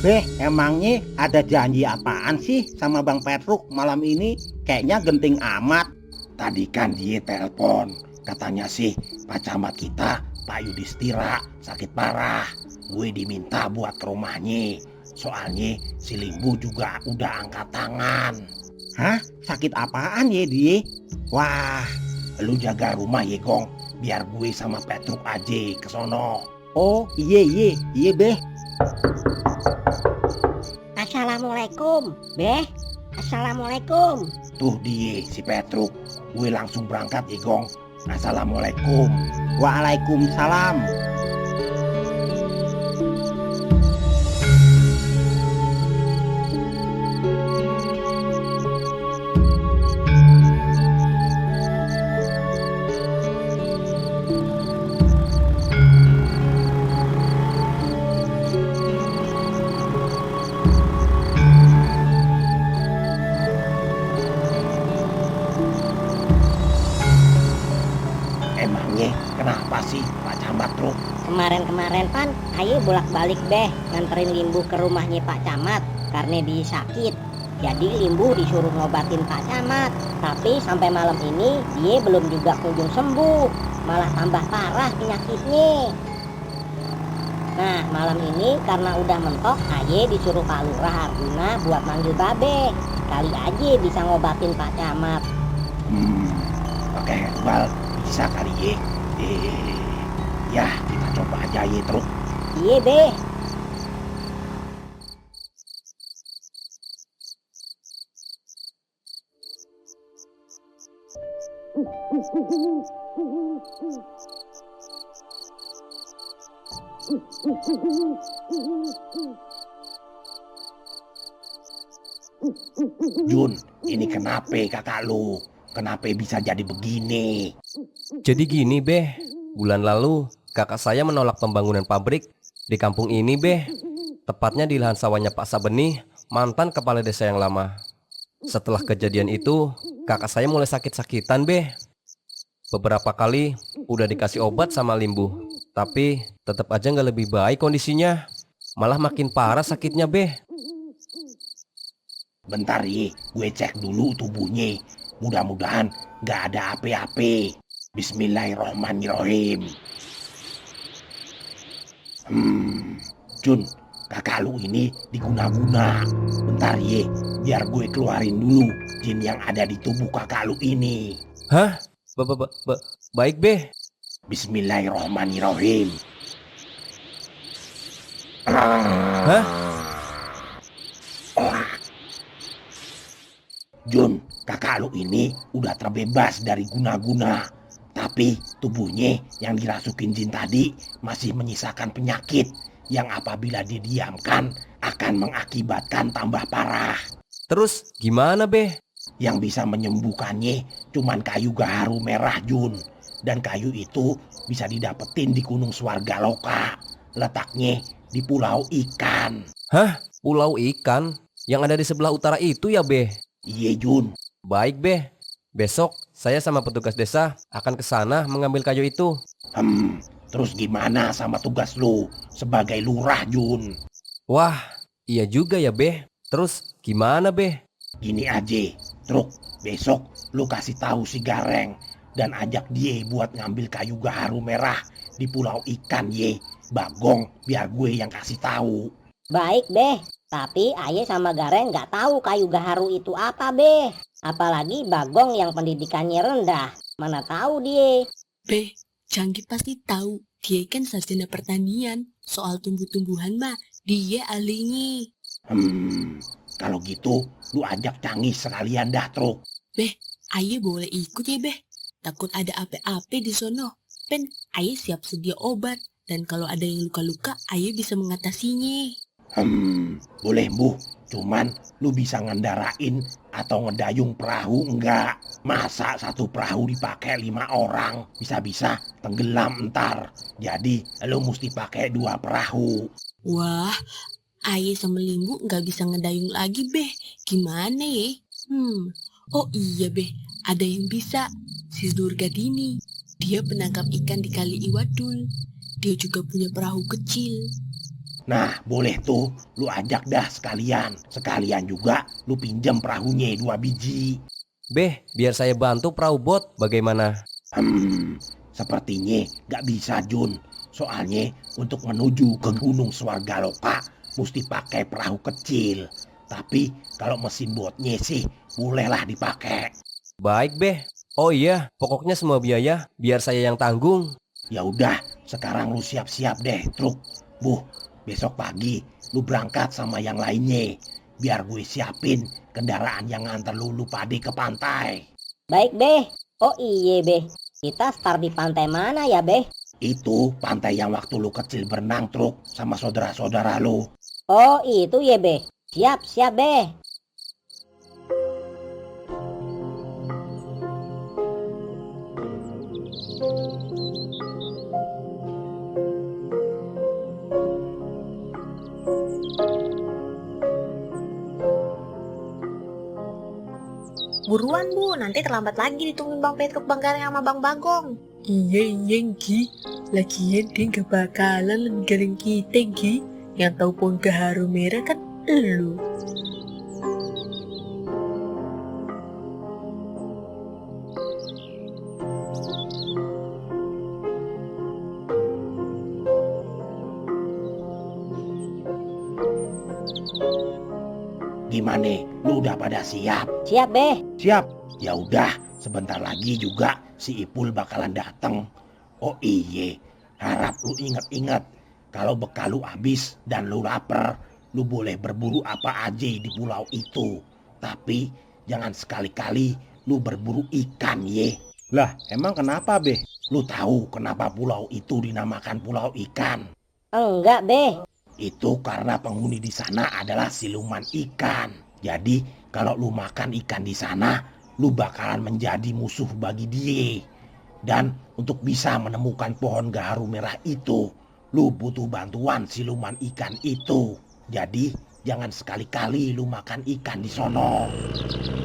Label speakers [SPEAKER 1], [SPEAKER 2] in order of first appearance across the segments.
[SPEAKER 1] Beh, emangnya ada janji apaan sih sama Bang Petruk malam ini? Kayaknya genting amat.
[SPEAKER 2] Tadi kan dia telepon, katanya sih Pak Camat kita, Pak Yudhistira, sakit parah. Gue diminta buat ke rumahnya. Soalnya si Limbu juga udah angkat tangan.
[SPEAKER 1] Hah? Sakit apaan ya dia?
[SPEAKER 2] Wah, lu jaga rumah ya Gong, biar gue sama Petruk aja ke sono.
[SPEAKER 1] Oh iya beh.
[SPEAKER 3] Assalamualaikum, Beh. Assalamualaikum.
[SPEAKER 2] Tuh dia si Petruk, gue langsung berangkat ya Gong. Assalamualaikum.
[SPEAKER 1] Waalaikumsalam.
[SPEAKER 2] Emangnya kenapa sih Pak Camat Truk?
[SPEAKER 3] Kemarin Pan, aye bolak-balik Beh nganterin Limbu ke rumahnya Pak Camat karena dia sakit. Jadi Limbu disuruh ngobatin Pak Camat. Tapi sampai malam ini dia belum juga kunjung sembuh, malah tambah parah penyakitnya. Nah malam ini karena udah mentok, aye disuruh Pak Lurah Arjuna buat manggil Babe. Kali aja bisa ngobatin Pak Camat.
[SPEAKER 2] Pakai herbal bisa kali ya. Ya kita coba aja ya Truk.
[SPEAKER 3] Iya Beh.
[SPEAKER 2] Jun, ini kenapa kakak lu? Kenapa bisa jadi begini?
[SPEAKER 4] Jadi gini Beh, bulan lalu kakak saya menolak pembangunan pabrik di kampung ini Beh. Tepatnya di lahan sawahnya Pak Sabeni, mantan kepala desa yang lama. Setelah kejadian itu, kakak saya mulai sakit-sakitan Beh. Beberapa kali udah dikasih obat sama Limbu, tapi tetap aja nggak lebih baik kondisinya. Malah makin parah sakitnya Beh.
[SPEAKER 2] Bentar ya, gue cek dulu tubuhnya. Mudah-mudahan gak ada apa-apa. Bismillahirrohmanirrohim. Jun, kakak lu ini diguna-guna. Bentar ya, biar gue keluarin dulu jin yang ada di tubuh kakak lu ini.
[SPEAKER 4] Hah? Baik Beh.
[SPEAKER 2] Bismillahirrohmanirrohim.
[SPEAKER 4] Hah?
[SPEAKER 2] Jun, kakak lu ini udah terbebas dari guna-guna. Tapi tubuhnya yang dirasukin jin tadi masih menyisakan penyakit yang apabila didiamkan akan mengakibatkan tambah parah.
[SPEAKER 4] Terus gimana Beh?
[SPEAKER 2] Yang bisa menyembuhkannya cuman kayu gaharu merah Jun. Dan kayu itu bisa didapetin di Gunung Swargaloka. Letaknya di Pulau Ikan.
[SPEAKER 4] Hah? Pulau Ikan? Yang ada di sebelah utara itu ya Beh?
[SPEAKER 2] Iya Jun.
[SPEAKER 4] Baik Beh, besok saya sama petugas desa akan ke sana mengambil kayu itu.
[SPEAKER 2] Terus gimana sama tugas lu sebagai lurah Jun?
[SPEAKER 4] Wah, iya juga ya Beh. Terus gimana Beh?
[SPEAKER 2] Gini aja, Truk, besok lu kasih tahu si Gareng dan ajak dia buat ngambil kayu gaharu merah di Pulau Ikan ye. Bagong biar gue yang kasih tahu.
[SPEAKER 3] Baik Beh, tapi Aye sama Gareng nggak tahu kayu gaharu itu apa Beh. Apalagi Bagong yang pendidikannya rendah, mana tahu dia.
[SPEAKER 5] Beh, Canggih pasti tahu. Dia kan sarjana pertanian. Soal tumbuh-tumbuhan mah dia ahlinya.
[SPEAKER 2] Kalau gitu lu ajak Canggih sekalian dah Truk.
[SPEAKER 5] Beh, Aye boleh ikut ya Beh. Takut ada apa-apa di sono. Pen, Aye siap sedia obat. Dan kalau ada yang luka-luka, Aye bisa mengatasinya.
[SPEAKER 2] Boleh Bu. Cuman lu bisa ngendarain atau ngedayung perahu enggak? Masa satu perahu dipakai 5 orang? Bisa-bisa tenggelam ntar. Jadi lu mesti pakai 2 perahu.
[SPEAKER 5] Wah, Aye sama Limbu nggak bisa ngedayung lagi Beh. Gimana ya? Oh iya Beh, ada yang bisa. Si Durgadini. Dia penangkap ikan di Kali Iwadul. Dia juga punya perahu kecil.
[SPEAKER 2] Nah, boleh tuh lu ajak dah sekalian. Sekalian juga lu pinjam perahunya 2 biji.
[SPEAKER 4] Beh, biar saya bantu perahu bot, bagaimana?
[SPEAKER 2] Sepertinya gak bisa Jun. Soalnya untuk menuju ke Gunung Swargaloka mesti pakai perahu kecil. Tapi kalau mesin botnya sih bolehlah dipakai.
[SPEAKER 4] Baik, Beh. Oh iya, pokoknya semua biaya biar saya yang tanggung.
[SPEAKER 2] Ya udah, sekarang lu siap-siap deh, truk. Besok pagi lu berangkat sama yang lainnya. Biar gue siapin kendaraan yang nganter lu pade ke pantai.
[SPEAKER 3] Baik Beh. Oh iya Beh, kita start di pantai mana ya Beh?
[SPEAKER 2] Itu pantai yang waktu lu kecil berenang, truk, sama saudara-saudara lu.
[SPEAKER 3] Oh itu ya Beh. Siap siap Beh.
[SPEAKER 6] Buruan Bu, nanti terlambat lagi ditungguin Bang Petruk, Bang Gareng sama Bang Bagong.
[SPEAKER 5] Iya Gi, lagian dia gak bakalan ninggalin kita Gi. Yang tahu pohon gaharu merah kan elu.
[SPEAKER 2] Gimana? Lu udah pada siap?
[SPEAKER 3] Siap Beh.
[SPEAKER 1] Siap.
[SPEAKER 2] Ya udah, sebentar lagi juga si Ipul bakalan datang. Oh iye, harap lu inget-inget kalau bekal lu habis dan lu lapar, lu boleh berburu apa aja di pulau itu. Tapi jangan sekali-kali lu berburu ikan ye.
[SPEAKER 1] Lah, emang kenapa, Beh?
[SPEAKER 2] Lu tahu kenapa pulau itu dinamakan pulau ikan?
[SPEAKER 3] Enggak Beh.
[SPEAKER 2] Itu karena penghuni di sana adalah siluman ikan. Jadi kalau lu makan ikan di sana, lu bakalan menjadi musuh bagi dia. Dan untuk bisa menemukan pohon gaharu merah itu, lu butuh bantuan siluman ikan itu. Jadi jangan sekali-kali lu makan ikan di sono.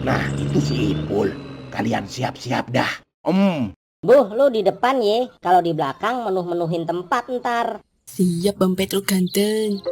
[SPEAKER 2] Nah itu si Ipul, kalian siap-siap dah.
[SPEAKER 3] Buh lu di depan ye. Kalau di belakang menuhin tempat ntar.
[SPEAKER 5] Siap Bang Petruk ganteng.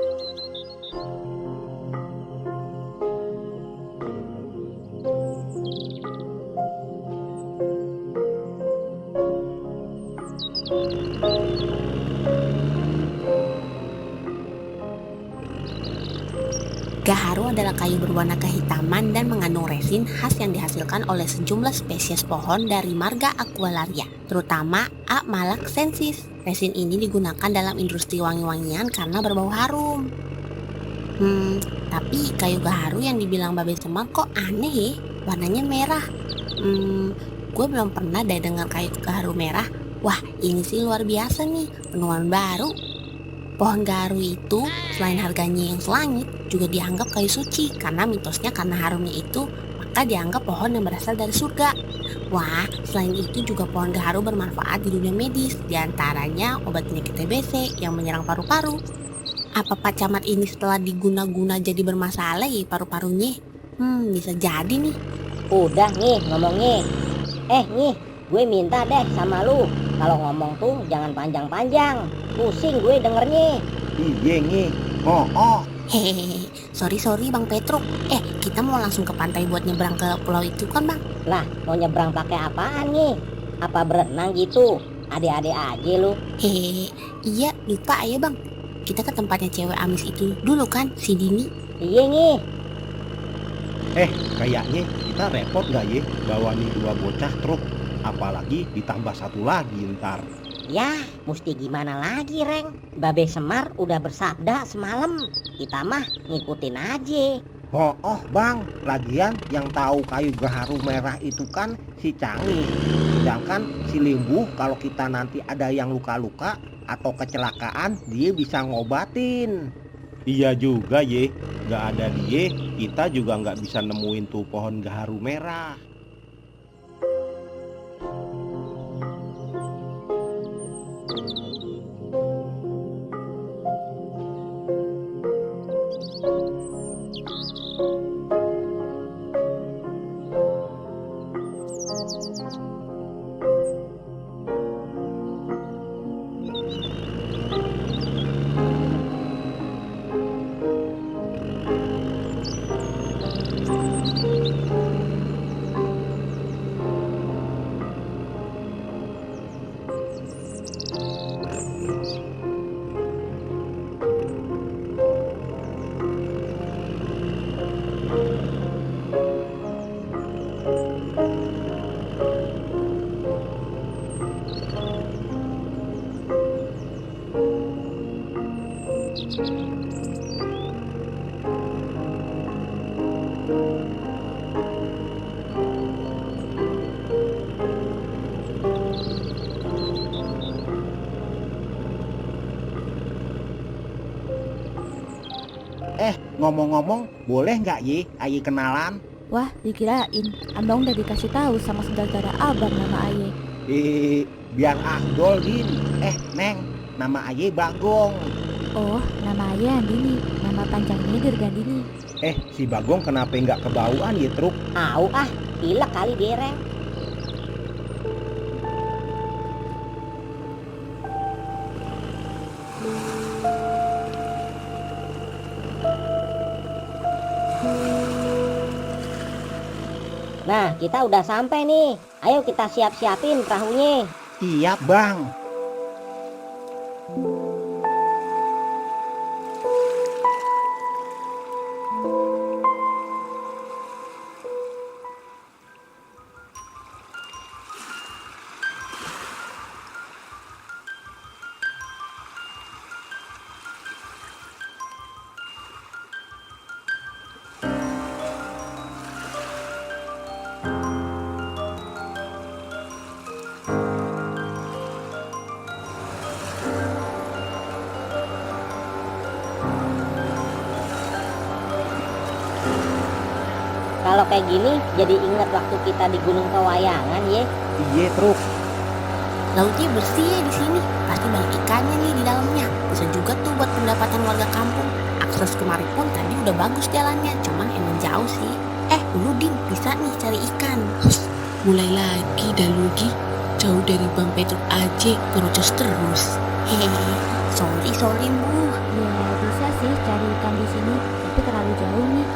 [SPEAKER 5] Gaharu adalah kayu berwarna kehitaman dan mengandung resin khas yang dihasilkan oleh sejumlah spesies pohon dari marga Aqualaria, terutama A. malaxensis. Resin ini digunakan dalam industri wangi-wangian karena berbau harum. Tapi kayu gaharu yang dibilang Babe Semar kok aneh ya? Warnanya merah. Gue belum pernah deh dengar kayu gaharu merah. Wah, ini sih luar biasa nih, penemuan baru. Pohon gaharu itu selain harganya yang selangit, juga dianggap kayu suci karena mitosnya karena harumnya itu maka dianggap pohon yang berasal dari surga. Wah, selain itu juga pohon gaharu bermanfaat di dunia medis, diantaranya obat penyakit TBC yang menyerang paru-paru. Apa Pak Camat ini setelah diguna-guna jadi bermasalah ya paru-parunya? Bisa jadi nih.
[SPEAKER 3] Udah nih ngomongnya. Nih, gue minta deh sama lu. Kalau ngomong tuh jangan panjang-panjang. Pusing gue dengernya.
[SPEAKER 1] Iya nih.
[SPEAKER 5] Hehehe, sorry Bang Petruk. Kita mau langsung ke pantai buat nyebrang ke pulau itu kan Bang?
[SPEAKER 3] Lah, mau nyebrang pakai apaan nih? Apa berenang gitu? Adik-adik aja lu.
[SPEAKER 5] Hehehe, iya lupa ya Bang. Kita ke tempatnya cewek amis itu dulu kan, si Dini.
[SPEAKER 3] Iya nih.
[SPEAKER 1] Kayaknya kita repot gak ya bawa nih 2 bocah truk? Apalagi ditambah 1 lagi ntar.
[SPEAKER 3] Ya, mesti gimana lagi, Reng? Babe Semar udah bersabda semalam. Kita mah ngikutin aja.
[SPEAKER 1] Oh Bang, lagian yang tahu kayu gaharu merah itu kan si Canggih. Sedangkan si Limbu kalau kita nanti ada yang luka-luka atau kecelakaan, dia bisa ngobatin. Iya juga ye, gak ada dia, kita juga gak bisa nemuin tuh pohon gaharu merah. Ngomong-ngomong, boleh nggak Ye, Aye kenalan?
[SPEAKER 7] Wah, dikirain. Abang udah dikasih tahu sama saudara abang nama Aye.
[SPEAKER 1] Biar Ahdol Din. Neng, nama Aye Bagong.
[SPEAKER 7] Oh, nama Aye Andini. Nama panjangnya Dirgandini.
[SPEAKER 1] Si Bagong kenapa nggak kebauan ya truk?
[SPEAKER 3] Au ah, pilek kali direm. Nah, kita udah sampai nih. Ayo kita siap-siapin perahunya.
[SPEAKER 1] Iya bang.
[SPEAKER 3] Kalau kayak gini jadi ingat waktu kita di Gunung Pewayangan ya.
[SPEAKER 1] Iya truk.
[SPEAKER 5] Lautnya bersih ya di sini. Pasti banyak ikannya nih di dalamnya. Bisa juga tuh buat pendapatan warga kampung. Akses kemari pun tadi udah bagus jalannya. Cuman emang jauh sih. Lu Din bisa nih cari ikan.
[SPEAKER 8] Mulai lagi dah Lugi. Jauh dari Bang Petruk aja kerocos terus.
[SPEAKER 5] Hehehe. Sorry Bu.
[SPEAKER 7] Ya, bisa sih cari ikan di sini, tapi terlalu jauh nih.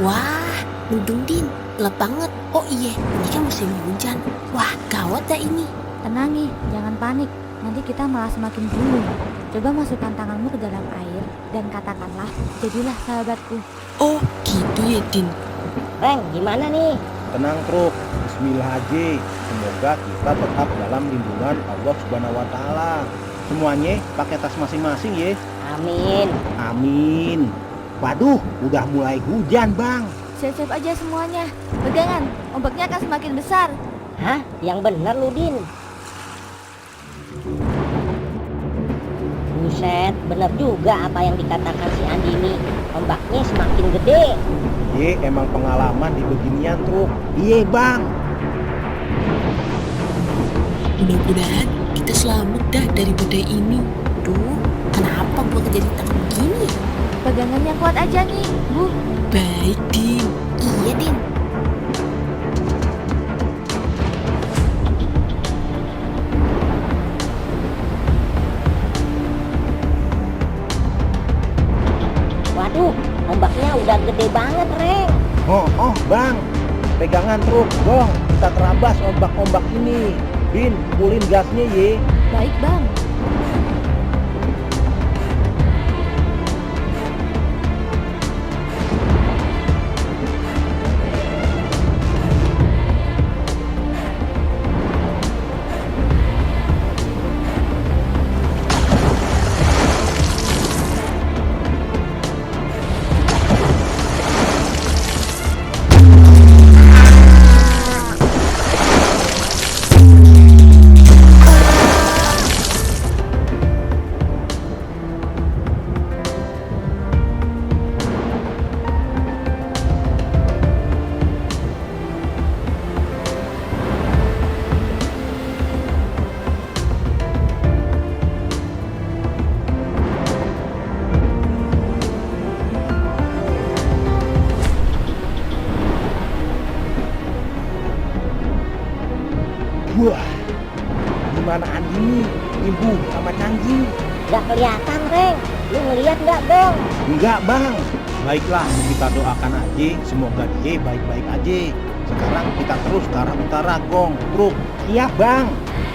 [SPEAKER 5] Wah, mendung Din, gelap banget. Oh iya, ini kan musim hujan. Wah, gawat dah ini.
[SPEAKER 7] Tenang nih, jangan panik. Nanti kita malah semakin bingung. Coba masukkan tanganmu ke dalam air dan katakanlah, jadilah sahabatku.
[SPEAKER 8] Oh gitu ya Din.
[SPEAKER 3] Reng, gimana nih?
[SPEAKER 1] Tenang truk. Bismillah aja. Semoga kita tetap dalam lindungan Allah Subhanahu wa taala. Semuanya pakai tas masing-masing ya.
[SPEAKER 3] Amin.
[SPEAKER 1] Amin. Waduh, udah mulai hujan, Bang.
[SPEAKER 7] Siap-siap aja semuanya. Pegangan, ombaknya akan semakin besar.
[SPEAKER 3] Hah? Yang bener lu Din. Buset, bener juga apa yang dikatakan si Andini. Ombaknya semakin gede.
[SPEAKER 1] Ye, emang pengalaman di beginian truk. Iya, Bang.
[SPEAKER 8] Mudah-mudahan kita selamat dah dari badai ini.
[SPEAKER 5] Duh, kenapa gua jadi takut begini?
[SPEAKER 7] Pegangan yang kuat aja nih, Bu.
[SPEAKER 8] Baik Din.
[SPEAKER 5] Iya Din.
[SPEAKER 3] Waduh, ombaknya udah gede banget, Reng.
[SPEAKER 1] Bang. Pegangan truk, dong. Kita terabas ombak-ombak ini. Bin, pulin gasnya ye.
[SPEAKER 7] Baik, Bang.
[SPEAKER 1] Limbu sama Canji.
[SPEAKER 3] Gak kelihatan, Reng. Lu ngeliat gak, Gong?
[SPEAKER 1] Enggak bang. Baiklah, kita doakan aja semoga dia baik-baik aja. Sekarang kita terus ke arah utara, Gong. Truk. Iya bang.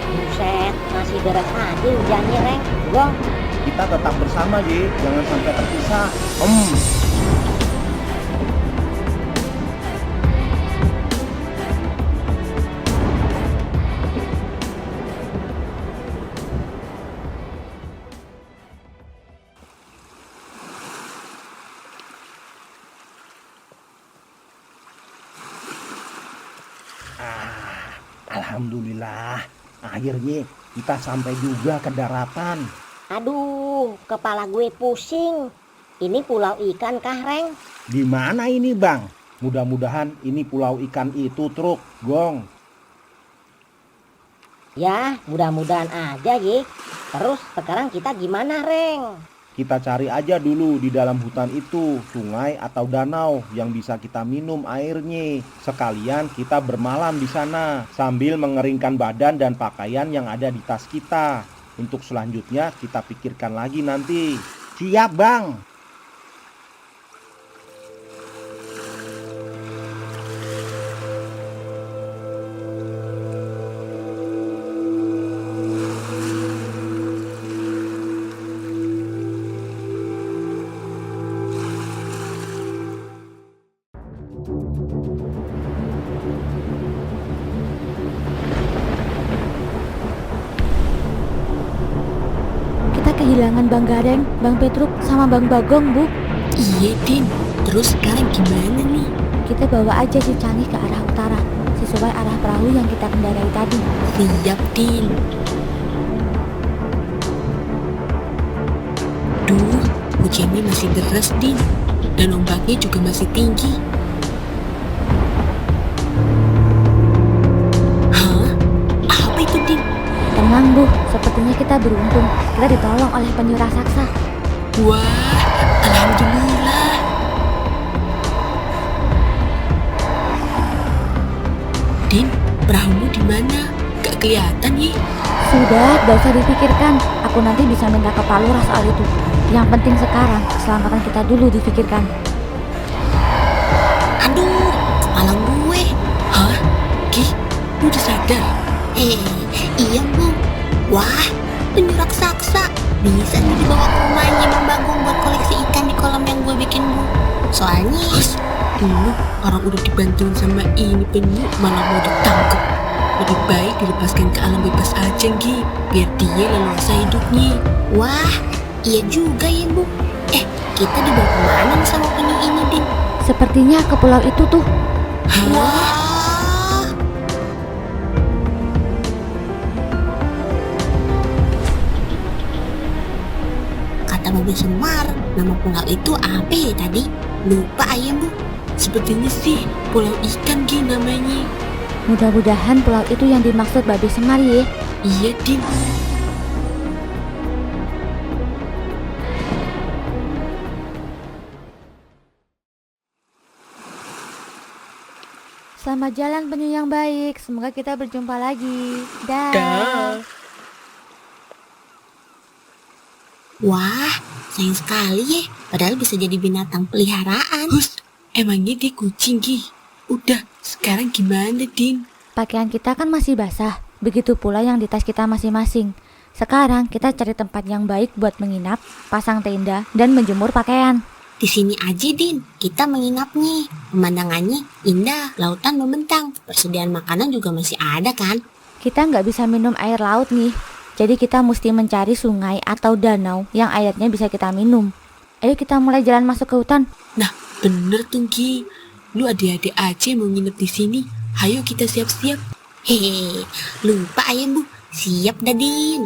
[SPEAKER 3] Buset, masih deras aja hujannya, Reng. Gong,
[SPEAKER 1] Kita tetap bersama Ye, jangan sampai terpisah. Alhamdulillah, akhirnya kita sampai juga ke daratan.
[SPEAKER 3] aduh, kepala gue pusing. Ini pulau ikan kah, Reng?
[SPEAKER 1] Di mana ini bang? Mudah-mudahan ini pulau ikan itu, Truk. Gong.
[SPEAKER 3] Ya, mudah-mudahan aja, Ye. Terus sekarang kita gimana, Reng?
[SPEAKER 1] Kita cari aja dulu di dalam hutan itu sungai atau danau yang bisa kita minum airnya. Sekalian kita bermalam di sana sambil mengeringkan badan dan pakaian yang ada di tas kita. Untuk selanjutnya kita pikirkan lagi nanti. Siap bang.
[SPEAKER 7] Kita kehilangan Bang Gareng, Bang Petruk, sama Bang Bagong, Bu.
[SPEAKER 8] Iya, Din. Terus sekarang gimana nih?
[SPEAKER 7] Kita bawa aja si Canggih ke arah utara, sesuai arah perahu yang kita kendarai tadi.
[SPEAKER 8] Siap, Din. Duh, hujannya masih deras, Din. Dan ombaknya juga masih tinggi. Hah? Apa itu, Din?
[SPEAKER 7] Tenang, Bu. Sepertinya kita beruntung. Kita ditolong oleh penyu raksasa.
[SPEAKER 8] Wah, alhamdulillah. Din, perahumu di mana? Gak kelihatan ya?
[SPEAKER 7] Sudah, gak usah dipikirkan. Aku nanti bisa minta ke Pak Lurah soal itu. Yang penting sekarang, keselamatan kita dulu difikirkan.
[SPEAKER 8] Aduh, kepala gue. Hah? Ki, lu udah sadar? Iya, Bu. Wah, penyu raksasa. Bisa nih dibawa ke rumahnya Bang Bagong buat koleksi ikan di kolam yang gue bikin, Bu. Soalnya dulu orang udah dibantuin sama ini penyu malah mau ditangkap. Lebih baik dilepaskan ke alam bebas aja, Gi, biar dia leluasa hidupnya. Wah, iya juga ya, Bu. Kita dibawa kemana nih sama penyu ini, Din?
[SPEAKER 7] Sepertinya ke pulau itu tuh.
[SPEAKER 8] Wah. Kata Babe Semar, nama pulau itu apa ya tadi? Lupa ayam, Bu. Sepertinya sih pulau ikan, Gi, namanya.
[SPEAKER 7] Mudah-mudahan pulau itu yang dimaksud Babe Semar ya.
[SPEAKER 8] Iya, Din.
[SPEAKER 7] Selamat jalan penyu yang baik. Semoga kita berjumpa lagi. Dah.
[SPEAKER 8] Dah. Wah, sayang sekali ya. Padahal bisa jadi binatang peliharaan. Hus, emangnya dia kucing, Gi? Udah, sekarang gimana, Din?
[SPEAKER 7] Pakaian kita kan masih basah. Begitu pula yang di tas kita masing-masing. Sekarang kita cari tempat yang baik buat menginap, pasang tenda, dan menjemur pakaian.
[SPEAKER 8] Di sini aja, Din. Kita menginapnya. Pemandangannya indah, lautan membentang. Persediaan makanan juga masih ada kan?
[SPEAKER 7] Kita nggak bisa minum air laut nih. Jadi kita mesti mencari sungai atau danau yang airnya bisa kita minum. Ayo kita mulai jalan masuk ke hutan.
[SPEAKER 8] Nah, bener tuh, Gi. Lu adik-adik aja mau nginep di sini. Ayo kita siap-siap. Hehe, lupa ayam, Bu. Siap dah, Din.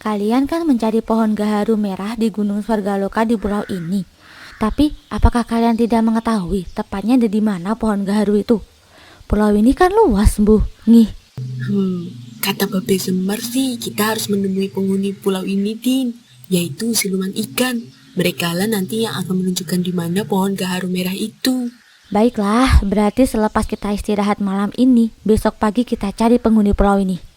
[SPEAKER 7] kalian kan mencari pohon gaharu merah di Gunung Swargaloka di pulau ini. Tapi apakah kalian tidak mengetahui tepatnya ada di mana pohon gaharu itu? Pulau ini kan luas, Bu. Nih,
[SPEAKER 8] Kata Babe Semar sih kita harus menemui penghuni pulau ini, Din, yaitu siluman ikan. Mereka lah nanti yang akan menunjukkan di mana pohon gaharu merah itu.
[SPEAKER 7] baiklah, berarti selepas kita istirahat malam ini, besok pagi kita cari penghuni pulau ini.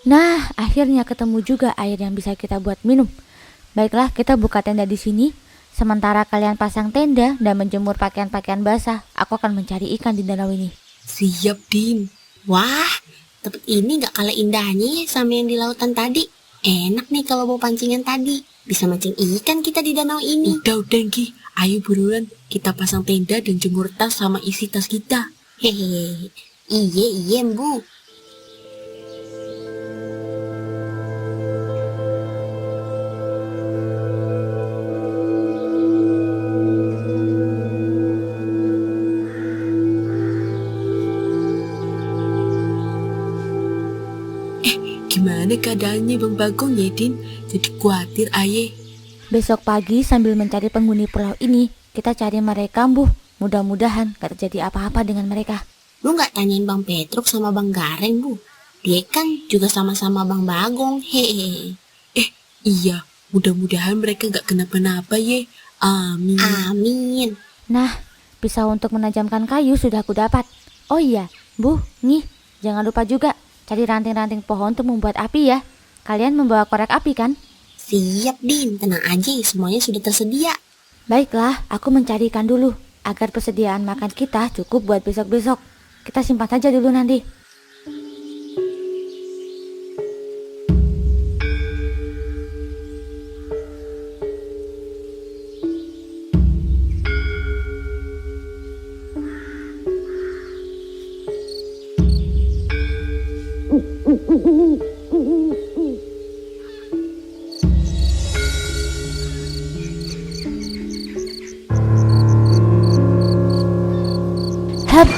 [SPEAKER 7] Nah, akhirnya ketemu juga air yang bisa kita buat minum. Baiklah, kita buka tenda di sini. Sementara kalian pasang tenda dan menjemur pakaian-pakaian basah, aku akan mencari ikan di danau ini.
[SPEAKER 8] Siap, Din. Wah, tempat ini gak kalah indahnya ya sama yang di lautan tadi. Enak nih kalau bawa pancingan tadi. Bisa mancing ikan kita di danau ini. Udah, Ki. Ayo buruan, kita pasang tenda dan jemur tas sama isi tas kita. Hehehe. Iya, Bu. Gimana keadaannya Bang Bagong ya, Din? Jadi khawatir aye.
[SPEAKER 7] Besok pagi sambil mencari penghuni pulau ini, kita cari mereka, Bu. Mudah-mudahan gak terjadi apa-apa dengan mereka.
[SPEAKER 8] Lu gak tanyain Bang Petruk sama Bang Gareng, Bu? Dia kan juga sama-sama Bang Bagong, hehehe. Iya, mudah-mudahan mereka gak kenapa-napa ye. Amin. Amin.
[SPEAKER 7] Nah, pisau untuk menajamkan kayu sudah aku dapat. Oh iya, Bu, nih, jangan lupa juga cari ranting-ranting pohon untuk membuat api ya. Kalian membawa korek api kan?
[SPEAKER 8] Siap, Din. Tenang aja, semuanya sudah tersedia.
[SPEAKER 7] Baiklah, aku mencari ikan dulu, agar persediaan makan kita cukup buat besok-besok. Kita simpan saja dulu nanti. Hap,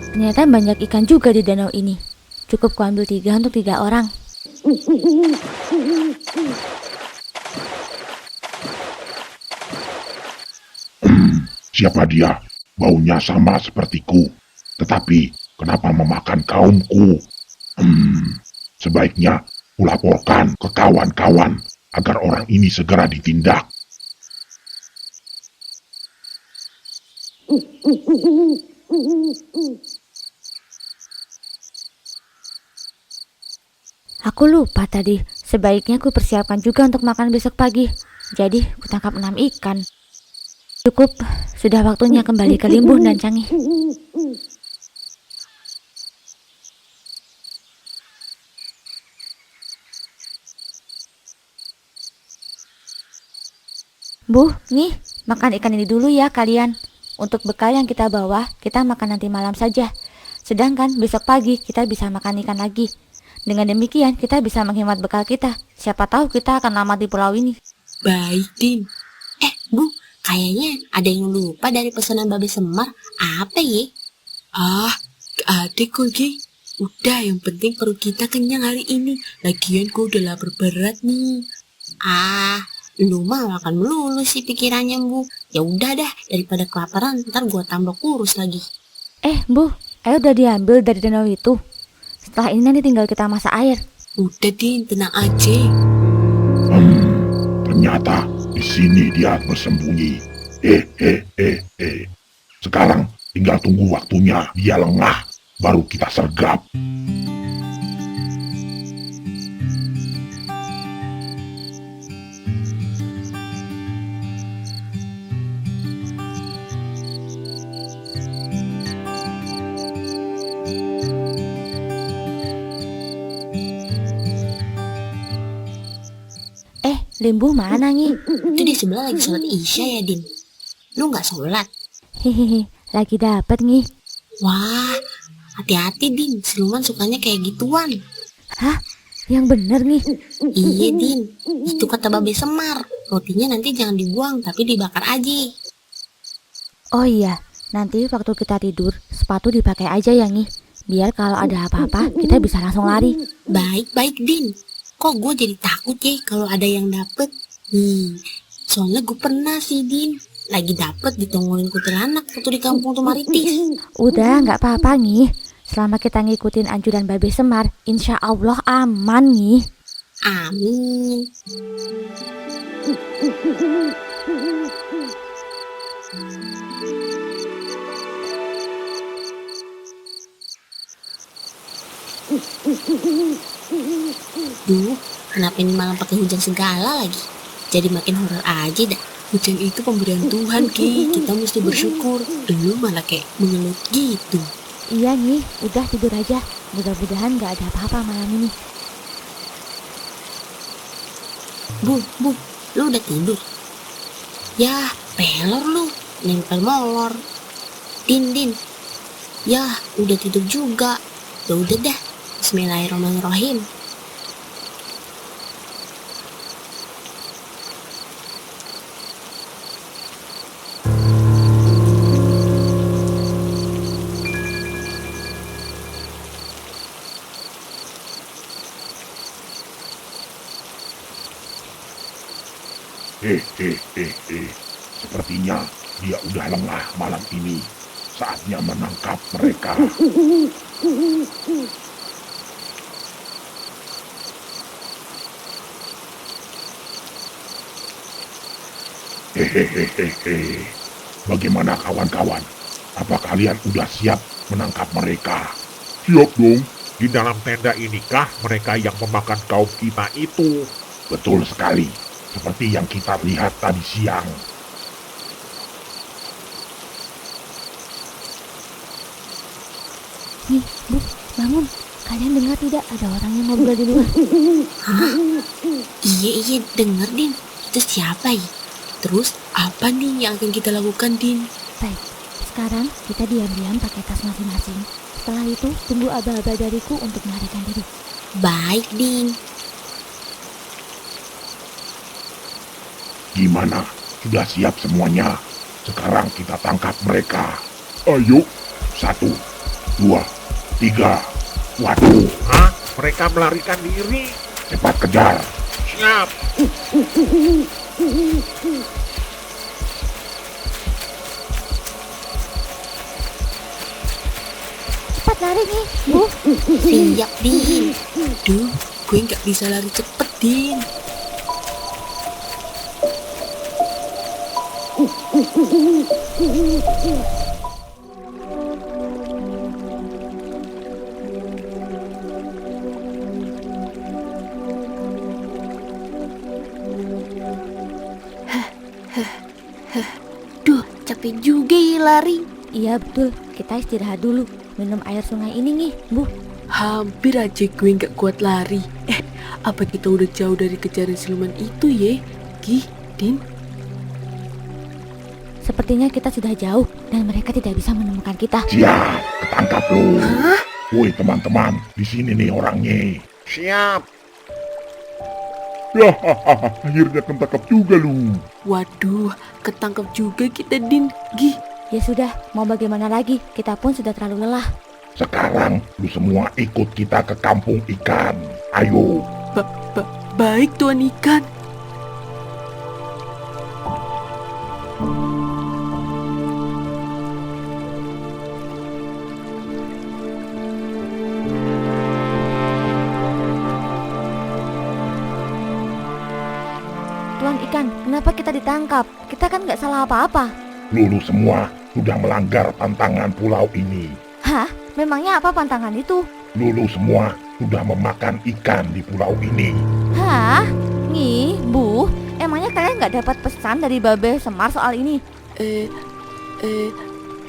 [SPEAKER 7] ternyata banyak ikan juga di danau ini. Cukup kuambil 3 untuk 3 orang.
[SPEAKER 2] Siapa dia? Baunya sama sepertiku. Tetapi kenapa memakan kaumku? Sebaiknya kulaporkan ke kawan-kawan agar orang ini segera ditindak.
[SPEAKER 7] Aku lupa tadi, sebaiknya aku persiapkan juga untuk makan besok pagi. Jadi, kutangkap 6 ikan. Cukup, sudah waktunya kembali ke Limbun dan Canggih. Bu, nih, makan ikan ini dulu ya kalian. Untuk bekal yang kita bawa, kita makan nanti malam saja. Sedangkan besok pagi kita bisa makan ikan lagi. Dengan demikian kita bisa menghemat bekal kita. Siapa tahu kita akan lama di pulau ini.
[SPEAKER 8] Baik, Din. Bu, kayaknya ada yang lupa dari pesanan Babe Semar. Apa ye? Gak ada kok, Ki. Udah, yang penting perut kita kenyang hari ini. Lagian gue udah lapar berat nih. Lu mah makan melulu sih pikirannya, Bu. Ya udah dah, daripada kelaparan ntar gua tambah kurus lagi.
[SPEAKER 7] Bu, air udah diambil dari danau itu. Setelah ini nanti tinggal kita masak air.
[SPEAKER 8] Udah, Din, tenang aja.
[SPEAKER 2] Ternyata di sini dia bersembunyi. Sekarang tinggal tunggu waktunya dia lengah, baru kita sergap.
[SPEAKER 7] Limbu mana Ngi?
[SPEAKER 8] Itu di sebelah lagi sholat isya ya, Din. Lu nggak sholat?
[SPEAKER 7] Hehehe, lagi dapet Ngi.
[SPEAKER 8] Wah, hati-hati, Din. Siluman sukanya kayak gituan.
[SPEAKER 7] Hah? Yang bener Ngi?
[SPEAKER 8] Iya, Din. Itu kata Babe Semar. Rotinya nanti jangan dibuang, tapi dibakar aja.
[SPEAKER 7] Oh iya, nanti waktu kita tidur, sepatu dipakai aja ya Ngi. Biar kalau ada apa-apa, kita bisa langsung lari.
[SPEAKER 8] Baik-baik, Din. Kok gue jadi takut ya kalau ada yang dapet? Soalnya gue pernah sih, Din. Lagi dapet ditongolin kuntilanak waktu di kampung Tumaritis.
[SPEAKER 7] Udah, nggak apa-apa Ngi. Selama kita ngikutin anjuran Babe Semar, insya Allah aman Ngi.
[SPEAKER 8] Amin. Duh, kenapa ini malam pakai hujan segala lagi? Jadi makin horor aja dah. Hujan itu pemberian Tuhan, Ki. Kita mesti bersyukur. Lu malah kayak mengeluh gitu.
[SPEAKER 7] Iya Ngi, udah tidur aja. Mudah-mudahan nggak ada apa-apa malam ini.
[SPEAKER 8] Bu, lu udah tidur? Yah, pelor lu. Nempel molor. Din. Yah, udah tidur juga. Ya udah dah. Bismillahirrahmanirrahim.
[SPEAKER 2] Sepertinya dia udah lengah malam ini. Saatnya menangkap mereka. Hehehehe. Bagaimana kawan-kawan? Apa kalian udah siap menangkap mereka?
[SPEAKER 9] Siap dong. Di dalam tenda inikah mereka yang memakan kaum kita itu?
[SPEAKER 2] Betul sekali. Seperti yang kita lihat tadi siang.
[SPEAKER 7] Nih, Bu, bangun. Kalian dengar tidak ada orang yang ngobrol di luar?
[SPEAKER 8] Hah? Iya, denger, Din. Itu siapa ya? Terus apa nih yang akan kita lakukan, Din?
[SPEAKER 7] Baik, sekarang kita diam-diam pakai tas masing-masing. Setelah itu, tunggu aba-aba dariku untuk melarikan diri.
[SPEAKER 8] Baik, Din.
[SPEAKER 2] Gimana? Sudah siap semuanya? Sekarang kita tangkap mereka.
[SPEAKER 9] Ayo.
[SPEAKER 2] 1, 2, 3. Waduh,
[SPEAKER 9] Hah? Mereka melarikan diri.
[SPEAKER 2] cepat kejar.
[SPEAKER 9] Siap.
[SPEAKER 7] Cepat lari nih, Bu.
[SPEAKER 8] Siap, Din. Duh, gue nggak bisa lari cepet, Din. Duh, capek juga ya lari.
[SPEAKER 7] Iya betul, kita istirahat dulu. Minum air sungai ini nih, Bu.
[SPEAKER 10] Hampir aja gue nggak kuat lari. Apa kita udah jauh dari kejaran siluman itu ya? Gi, Din?
[SPEAKER 7] Sepertinya kita sudah jauh dan mereka tidak bisa menemukan kita.
[SPEAKER 2] Siap, ketangkap lu. Woi teman-teman, di sini nih orangnya.
[SPEAKER 9] Siap. Ya, akhirnya ketangkap juga lu.
[SPEAKER 10] Waduh, ketangkap juga kita, Din. Gi,
[SPEAKER 7] Ya sudah, mau bagaimana lagi? Kita pun sudah terlalu lelah.
[SPEAKER 2] Sekarang lu semua ikut kita ke kampung ikan. Ayo.
[SPEAKER 10] baik Tuan Ikan.
[SPEAKER 7] Tuan Ikan, kenapa kita ditangkap? Kita kan nggak salah apa-apa.
[SPEAKER 2] Lu semua sudah melanggar pantangan pulau ini.
[SPEAKER 7] Hah? Memangnya apa pantangan itu?
[SPEAKER 2] Lu semua sudah memakan ikan di pulau ini.
[SPEAKER 7] Hah? Nih, Bu, emangnya kalian nggak dapat pesan dari Babe Semar soal ini?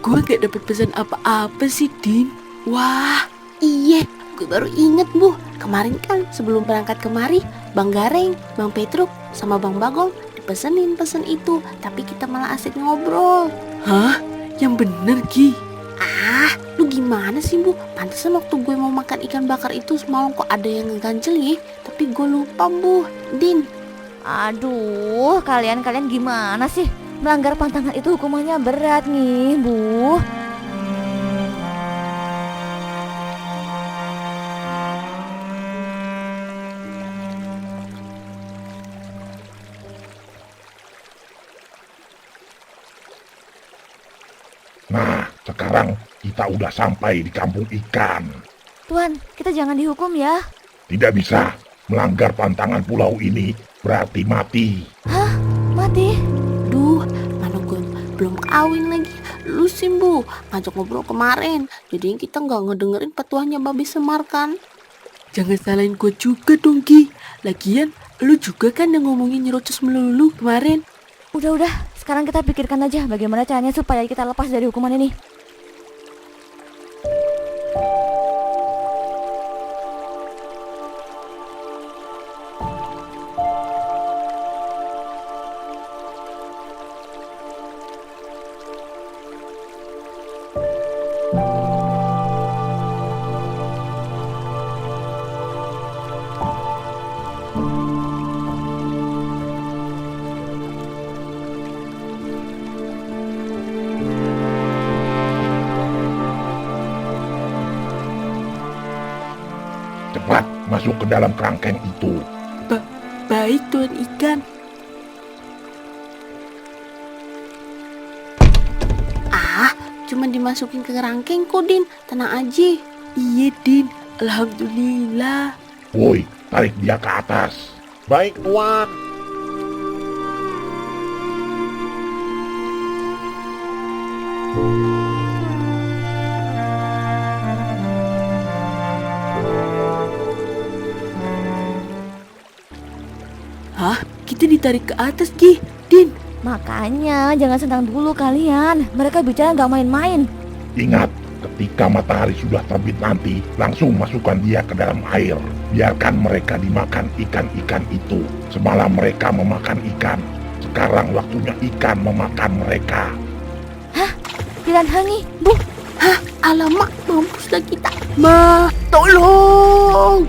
[SPEAKER 10] Gue gak dapat pesan apa-apa sih, Din.
[SPEAKER 8] Wah, iya, gue baru inget, Bu. Kemarin kan sebelum berangkat kemari, Bang Gareng, Bang Petruk,
[SPEAKER 5] sama Bang Bagong dipesenin pesen itu, tapi kita malah asik ngobrol.
[SPEAKER 10] Hah? Yang bener Ki?
[SPEAKER 5] Ah, lu gimana sih Bu? Pantesan waktu gue mau makan ikan bakar itu semalam kok ada yang ngeganjel ya, tapi gue lupa Bu. Din,
[SPEAKER 7] Aduh, kalian gimana sih? Melanggar pantangan itu hukumannya berat nih, Bu.
[SPEAKER 9] Nah, sekarang kita udah sampai di kampung ikan.
[SPEAKER 7] Tuan, kita jangan dihukum ya.
[SPEAKER 9] Tidak bisa. Melanggar pantangan pulau ini berarti mati.
[SPEAKER 7] Hah? Mati?
[SPEAKER 5] duh, mana gue belum kawin lagi. Lu sih Bu, ngajak ngobrol kemarin. Jadinya kita nggak ngedengerin petuahnya Babi Semar kan?
[SPEAKER 10] Jangan salahin gue juga dong Ki. Lagian lu juga kan yang ngomongin nyerocos melulu kemarin.
[SPEAKER 7] Udah, sekarang kita pikirkan aja bagaimana caranya supaya kita lepas dari hukuman ini.
[SPEAKER 9] Cepat masuk ke dalam kerangkeng itu.
[SPEAKER 10] Baik Tuan Ikan.
[SPEAKER 5] Ah, cuma dimasukin ke kerangkeng kok Din, tenang aja.
[SPEAKER 10] Iya Din, alhamdulillah.
[SPEAKER 9] Woi, tarik dia ke atas.
[SPEAKER 2] Baik Tuan.
[SPEAKER 10] Hah? Kita ditarik ke atas Ki. Din,
[SPEAKER 7] Makanya jangan senang dulu kalian. Mereka bicara nggak main-main.
[SPEAKER 9] Ingat, ketika matahari sudah terbit nanti, langsung masukkan dia ke dalam air. Biarkan mereka dimakan ikan-ikan itu. Semalam mereka memakan ikan. Sekarang waktunya ikan memakan mereka.
[SPEAKER 7] Piran Hangi, Bu.
[SPEAKER 5] Hah, alamak, mampus dah kita. Ma, tolong.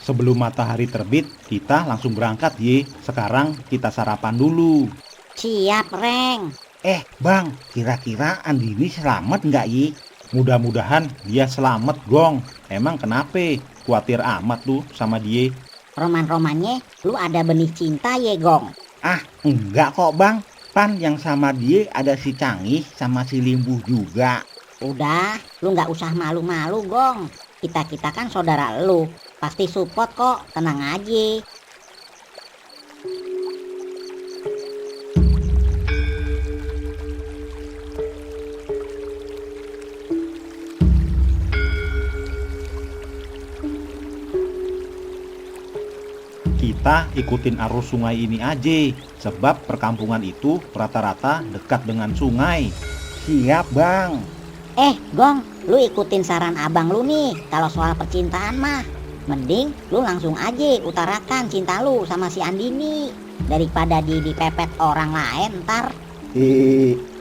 [SPEAKER 11] Sebelum matahari terbit, kita langsung berangkat ye. Sekarang kita sarapan dulu.
[SPEAKER 3] Siap, Reng.
[SPEAKER 1] Bang, kira-kira Andini selamat nggak ye?
[SPEAKER 11] Mudah-mudahan dia selamat Gong. Emang kenapa? Khawatir amat lu sama dia.
[SPEAKER 3] Roman-romannya, lu ada benih cinta ye, Gong.
[SPEAKER 1] Ah, enggak kok bang. Pan yang sama dia ada si Cangih sama si Limbuh juga.
[SPEAKER 3] Udah, lu nggak usah malu-malu, Gong. Kita kan saudara lu. Pasti support kok, tenang aja.
[SPEAKER 11] Kita ikutin arus sungai ini aja. Sebab perkampungan itu rata-rata dekat dengan sungai.
[SPEAKER 1] Siap bang.
[SPEAKER 3] Gong, lu ikutin saran abang lu nih. Kalau soal percintaan mah, mending lu langsung aja utarakan cinta lu sama si Andini. Daripada dipepet orang lain ntar.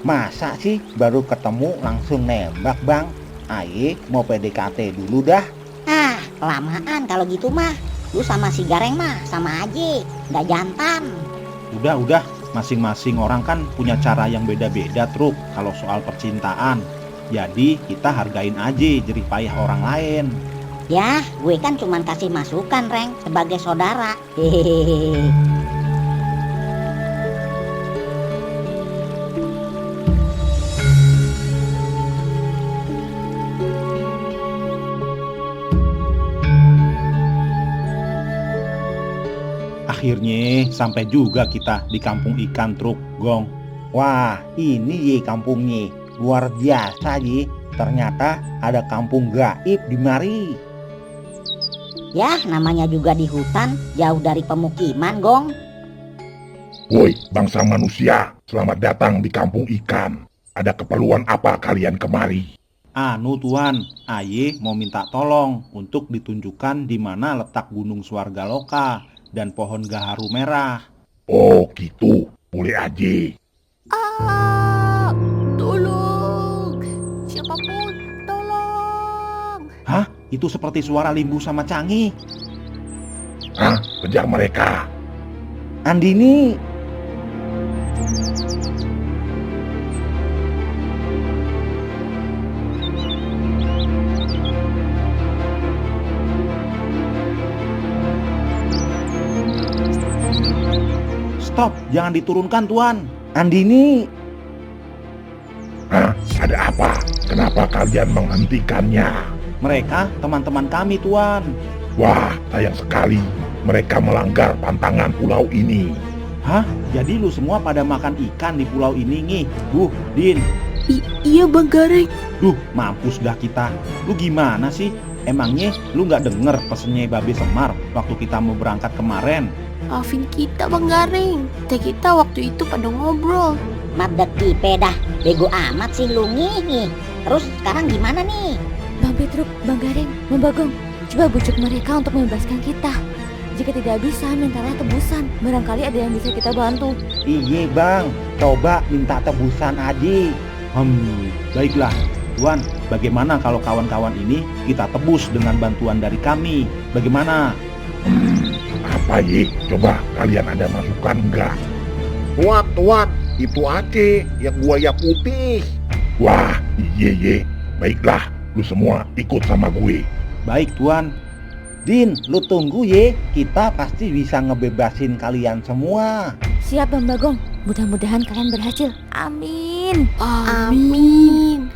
[SPEAKER 1] Masa sih baru ketemu langsung nembak bang? Aye mau PDKT dulu dah.
[SPEAKER 3] Ah, kelamaan kalau gitu mah. Lu sama si Gareng mah sama aja, nggak jantan.
[SPEAKER 11] Udah, masing-masing orang kan punya cara yang beda-beda Truk kalau soal percintaan. Jadi kita hargain aja jerih payah orang lain.
[SPEAKER 3] Ya, gue kan cuman kasih masukan, Reng, sebagai saudara. Hehehe.
[SPEAKER 11] Akhirnya sampai juga kita di kampung ikan truk, Gong.
[SPEAKER 1] Wah, ini ye kampungnya. Luar biasa ye. Ternyata ada kampung gaib di mari.
[SPEAKER 3] Ya, namanya juga di hutan, jauh dari pemukiman, Gong.
[SPEAKER 9] Woi, bangsa manusia, selamat datang di kampung ikan. Ada keperluan apa kalian kemari?
[SPEAKER 11] Anu Tuan, aye mau minta tolong untuk ditunjukkan di mana letak Gunung Swargaloka dan pohon gaharu merah.
[SPEAKER 9] Oh gitu, boleh aja.
[SPEAKER 5] Tolong! Siapapun, tolong!
[SPEAKER 11] Hah? Itu seperti suara Limbu sama Cangi.
[SPEAKER 9] Hah? Kejar mereka.
[SPEAKER 1] Andini,
[SPEAKER 11] Stop, jangan diturunkan Tuan.
[SPEAKER 1] Andini,
[SPEAKER 9] Hah? Ada apa? Kenapa kalian menghentikannya?
[SPEAKER 11] Mereka teman-teman kami Tuan.
[SPEAKER 9] Wah, sayang sekali. Mereka melanggar pantangan pulau ini.
[SPEAKER 11] Hah? Jadi lu semua pada makan ikan di pulau ini nih? Din.
[SPEAKER 10] Iya Bang Gareng.
[SPEAKER 11] Duh, mampus dah kita. Lu gimana sih? Emangnya lu gak denger pesennya Babe Semar waktu kita mau berangkat kemarin?
[SPEAKER 5] Maafin kita Bang Gareng. Kita waktu itu pada ngobrol.
[SPEAKER 3] Madeki pedah, bego amat sih lu nih. Terus sekarang gimana nih?
[SPEAKER 7] Bang Petruk, Bang Gareng, Bang Bagong, coba bujuk mereka untuk membebaskan kita. Jika tidak bisa, mintalah tebusan. Barangkali ada yang bisa kita bantu.
[SPEAKER 1] iye bang, coba minta tebusan aja.
[SPEAKER 11] Baiklah. Tuan, bagaimana kalau kawan-kawan ini kita tebus dengan bantuan dari kami? Bagaimana?
[SPEAKER 9] Apa ye? Coba kalian ada masukan enggak?
[SPEAKER 2] Tuan, itu Aceh yang buaya putih.
[SPEAKER 9] Wah, iye. Baiklah, lu semua ikut sama gue.
[SPEAKER 11] Baik Tuan.
[SPEAKER 1] Din, lu tunggu ye, kita pasti bisa ngebebasin kalian semua.
[SPEAKER 7] Siap Bang Bagong, mudah-mudahan kalian berhasil. Amin.
[SPEAKER 5] Amin.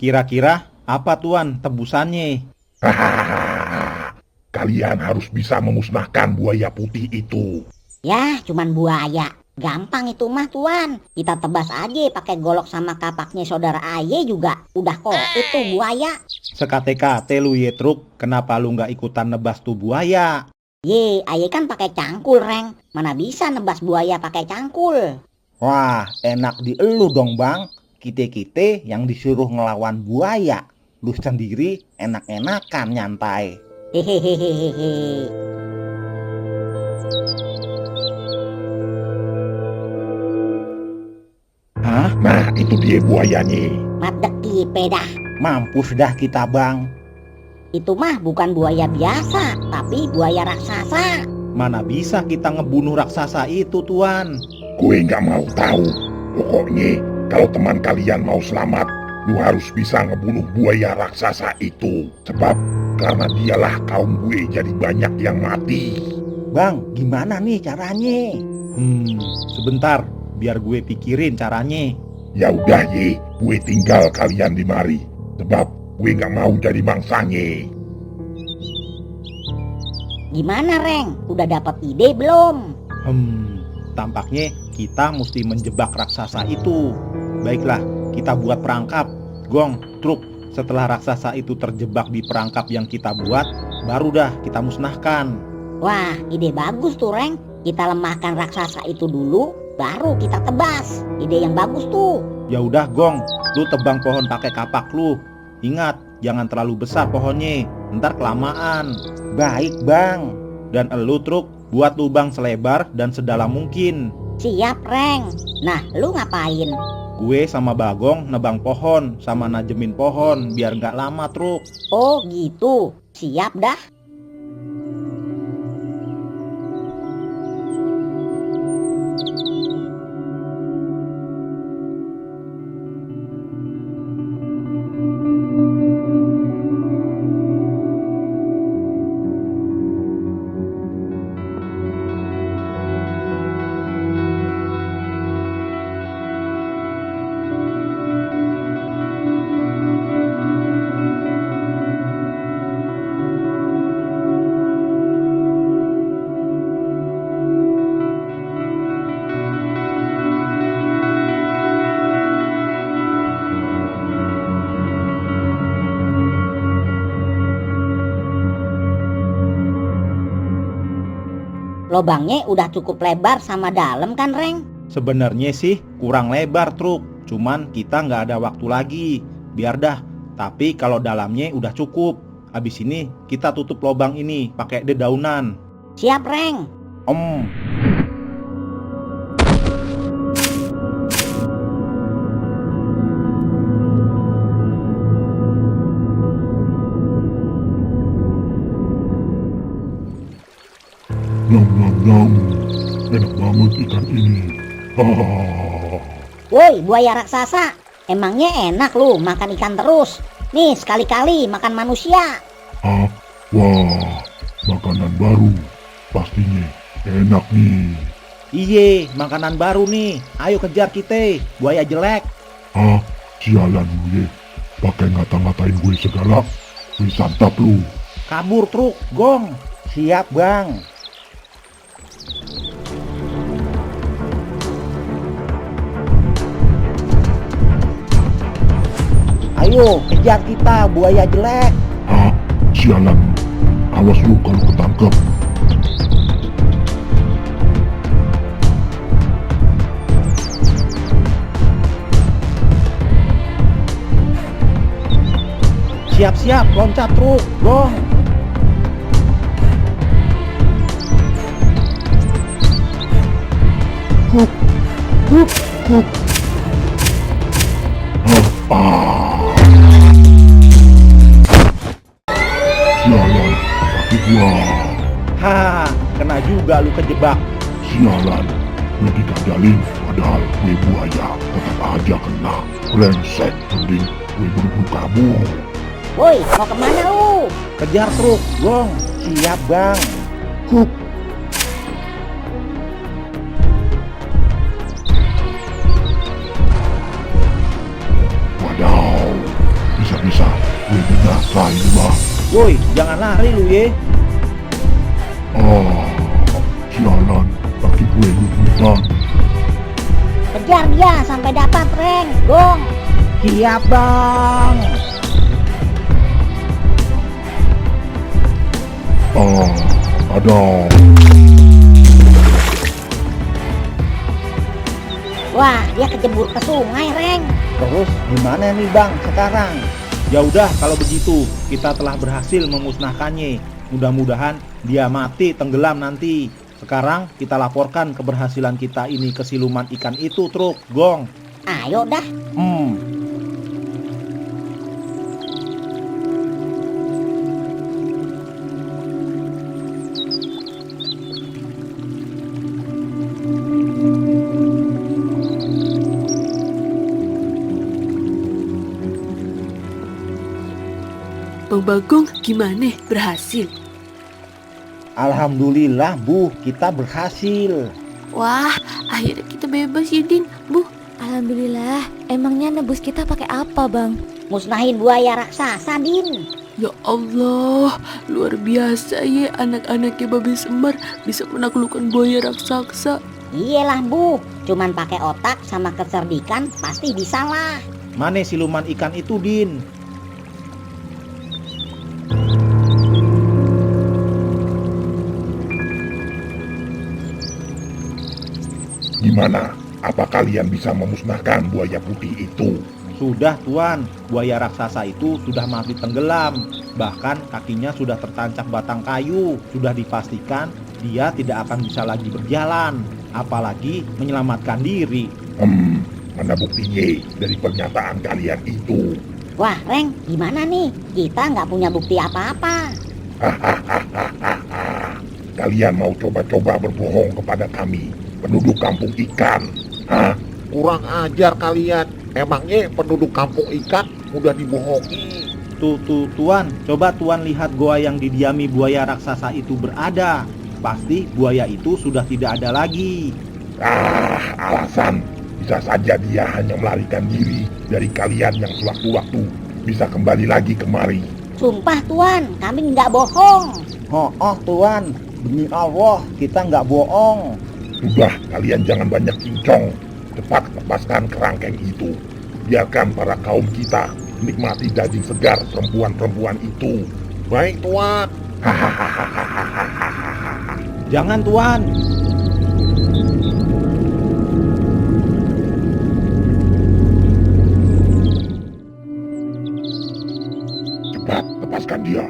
[SPEAKER 11] Kira-kira apa Tuan tebusannya?
[SPEAKER 9] Hahaha. Kalian harus bisa memusnahkan buaya putih itu.
[SPEAKER 3] Ya, cuman buaya. Gampang itu mah Tuan. Kita tebas aja pakai golok sama kapaknya saudara Aye juga. Udah kok itu buaya.
[SPEAKER 11] Sekate-kate lu ye truk, kenapa lu nggak ikutan nebas tuh buaya?
[SPEAKER 3] Ye, Aye kan pakai cangkul, Reng. Mana bisa nebas buaya pakai cangkul?
[SPEAKER 1] Wah, enak di elu dong bang. Kita-kita yang disuruh ngelawan buaya. Lu sendiri enak-enakan nyantai.
[SPEAKER 3] Hehehehehe.
[SPEAKER 9] Hah? Nah, itu dia buayanya.
[SPEAKER 3] Madeki pedah.
[SPEAKER 1] Mampus dah kita bang.
[SPEAKER 3] Itu mah bukan buaya biasa, tapi buaya raksasa.
[SPEAKER 11] Mana bisa kita ngebunuh raksasa itu Tuan?
[SPEAKER 9] Gue nggak mau tahu. Pokoknya kalau teman kalian mau selamat, lu harus bisa ngebunuh buaya raksasa itu. Sebab karena dialah kaum gue jadi banyak yang mati.
[SPEAKER 1] Bang, gimana nih caranya?
[SPEAKER 11] Sebentar, biar gue pikirin caranya.
[SPEAKER 9] Ya udah ye, gue tinggal kalian di mari. Sebab gue nggak mau jadi bangsanya.
[SPEAKER 3] Gimana, Reng? Udah dapat ide belum?
[SPEAKER 11] Tampaknya kita mesti menjebak raksasa itu. Baiklah, kita buat perangkap. Gong, truk, setelah raksasa itu terjebak di perangkap yang kita buat, baru dah kita musnahkan.
[SPEAKER 3] Wah, ide bagus tuh, Reng. Kita lemahkan raksasa itu dulu, baru kita tebas. Ide yang bagus tuh.
[SPEAKER 11] Ya udah, Gong, lu tebang pohon pakai kapak lu. Ingat, jangan terlalu besar pohonnya, ntar kelamaan.
[SPEAKER 1] Baik bang.
[SPEAKER 11] Dan elu truk, buat lubang selebar dan sedalam mungkin.
[SPEAKER 3] Siap, Reng. Nah, lu ngapain?
[SPEAKER 11] Gue sama Bagong nebang pohon sama najemin pohon biar nggak lama, Truk.
[SPEAKER 3] Oh gitu, siap dah. Lobangnya udah cukup lebar sama dalam kan, Reng?
[SPEAKER 11] Sebenarnya sih kurang lebar, Truk. Cuman kita nggak ada waktu lagi. Biar dah. Tapi kalau dalamnya udah cukup. Habis ini kita tutup lobang ini pakai dedaunan.
[SPEAKER 3] Siap, Reng.
[SPEAKER 9] Nyam nyam nyam, enak banget ikan ini. Ah.
[SPEAKER 3] Woi, buaya raksasa. Emangnya enak lu makan ikan terus? Nih, sekali-kali makan manusia.
[SPEAKER 9] Ah, wah, makanan baru. Pastinya enak nih.
[SPEAKER 11] Iye, makanan baru nih. Ayo kejar kita, buaya jelek.
[SPEAKER 9] Ah, sialan lu ye. Pakai ngata-ngatain gue segala. Gue santap lu.
[SPEAKER 11] Kabur, Truk. Gong.
[SPEAKER 1] Siap, Bang. Ayo, kejar kita, buaya jelek.
[SPEAKER 9] Ah, sialan lu. Awas lu kalau ketangkep.
[SPEAKER 11] Siap-siap, loncat, Truk. Gong.
[SPEAKER 9] Huk, huk, huk. Ah. Sialan, kaki gua.
[SPEAKER 11] Ha, kena juga lu kejebak.
[SPEAKER 9] Sialan, gue digagalin padahal gue buaya. Tetap aja kena. Brengsek, mending gue buru-buru kabur.
[SPEAKER 3] Woi, mau kemana lu?
[SPEAKER 11] Kejar, Truk. Gong.
[SPEAKER 1] Siap, Bang.
[SPEAKER 9] Huk. Wadaw, bisa-bisa gue binasa ini mah.
[SPEAKER 11] Woi, jangan lari lu ye.
[SPEAKER 9] Ah, sialan, kaki gue lubutan.
[SPEAKER 3] Kejar dia sampai dapat, Reng. Gong.
[SPEAKER 1] Siap, Bang.
[SPEAKER 9] Ah, ada.
[SPEAKER 3] Wah, dia kejebur ke sungai, Reng.
[SPEAKER 1] Terus gimana nih, Bang, sekarang?
[SPEAKER 11] Ya udah, kalau begitu kita telah berhasil memusnahkannya. Mudah-mudahan dia mati tenggelam nanti. Sekarang kita laporkan keberhasilan kita ini ke siluman ikan itu, Truk. Gong.
[SPEAKER 3] Ayo dah.
[SPEAKER 10] Bang Bagong gimana? Berhasil?
[SPEAKER 1] Alhamdulillah, Bu, kita berhasil.
[SPEAKER 5] Wah, akhirnya kita bebas ya, Din. Bu,
[SPEAKER 7] Alhamdulillah. Emangnya nebus kita pakai apa, Bang?
[SPEAKER 3] Musnahin buaya raksasa, Din.
[SPEAKER 10] Ya Allah, luar biasa ya anak-anaknya Babi Semar bisa menaklukkan buaya raksasa.
[SPEAKER 3] Iyalah, Bu. Cuman pakai otak sama kecerdikan pasti bisa lah.
[SPEAKER 11] Mana siluman ikan itu, Din?
[SPEAKER 9] Gimana? Apa kalian bisa memusnahkan buaya putih itu?
[SPEAKER 11] Sudah, Tuan. Buaya raksasa itu sudah mati tenggelam. Bahkan kakinya sudah tertancap batang kayu. Sudah dipastikan dia tidak akan bisa lagi berjalan, apalagi menyelamatkan diri.
[SPEAKER 9] Mana buktinya dari pernyataan kalian itu?
[SPEAKER 3] Wah, Reng, gimana nih? Kita nggak punya bukti apa-apa.
[SPEAKER 9] Kalian mau coba-coba berbohong kepada kami, penduduk kampung ikan? Hah?
[SPEAKER 2] Kurang ajar kalian. Emangnya penduduk kampung ikan mudah dibohongi?
[SPEAKER 11] Tuan, coba Tuan lihat goa yang didiami buaya raksasa itu berada. Pasti buaya itu sudah tidak ada lagi.
[SPEAKER 9] Alasan. Bisa saja dia hanya melarikan diri dari kalian yang sewaktu-waktu bisa kembali lagi kemari.
[SPEAKER 3] Sumpah Tuan, kami nggak bohong.
[SPEAKER 1] Tuan, demi Allah kita nggak bohong.
[SPEAKER 9] Sudah, kalian jangan banyak cincong. Cepat lepaskan kerangkeng itu. Biarkan para kaum kita menikmati daging segar perempuan-perempuan itu.
[SPEAKER 2] Baik Tuan.
[SPEAKER 11] Jangan Tuan.
[SPEAKER 9] Cepat lepaskan dia.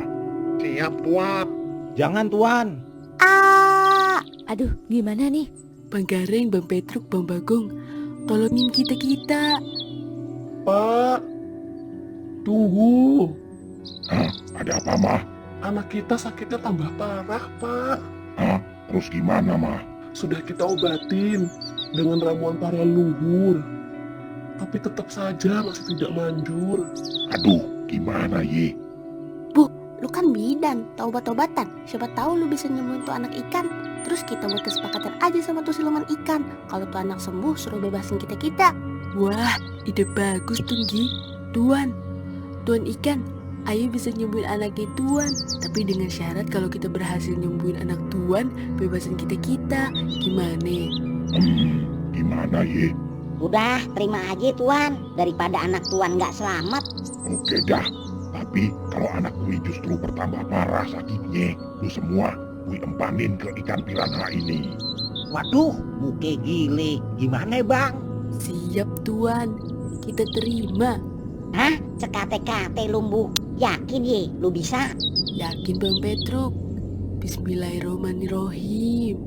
[SPEAKER 2] Siap Tuan.
[SPEAKER 11] Jangan Tuan.
[SPEAKER 7] Aduh, gimana nih?
[SPEAKER 10] Bang Gareng, Bang Petruk, Bang Bagong, tolongin kita.
[SPEAKER 12] Pak, tunggu.
[SPEAKER 9] Hah? Ada apa, Mah?
[SPEAKER 12] Anak kita sakitnya tambah parah, Pak.
[SPEAKER 9] Hah? Terus gimana, Mah?
[SPEAKER 12] Sudah kita obatin dengan ramuan para leluhur. Tapi tetap saja masih tidak manjur.
[SPEAKER 9] Aduh, gimana, Ye?
[SPEAKER 5] Lu kan bidan, tahu obat-obatan. Siapa tahu lu bisa nyembuhin tuh anak ikan. Terus kita buat kesepakatan aja sama tuh siluman ikan. Kalau tuh anak sembuh, suruh bebasin kita.
[SPEAKER 10] Wah, ide bagus tuh, Gi. Tuan ikan, ayo bisa nyembuhin anaknya Tuan. Tapi dengan syarat kalau kita berhasil nyembuhin anak Tuan, bebasin kita. Gimana?
[SPEAKER 9] Gimana, Ye?
[SPEAKER 3] Udah, terima aja Tuan. Daripada anak Tuan nggak selamat.
[SPEAKER 9] Oke dah. Tapi kalau anak gue justru bertambah parah sakitnya, lu semua gue empanin ke ikan piranha ini.
[SPEAKER 1] Waduh, muke gile. Gimana Bang?
[SPEAKER 10] Siap Tuan, kita terima.
[SPEAKER 3] Hah? Sekate-kate lumbu. Yakin Ye, lu bisa?
[SPEAKER 10] Yakin Bang Petruk. Bismillahirrohmanirrohim.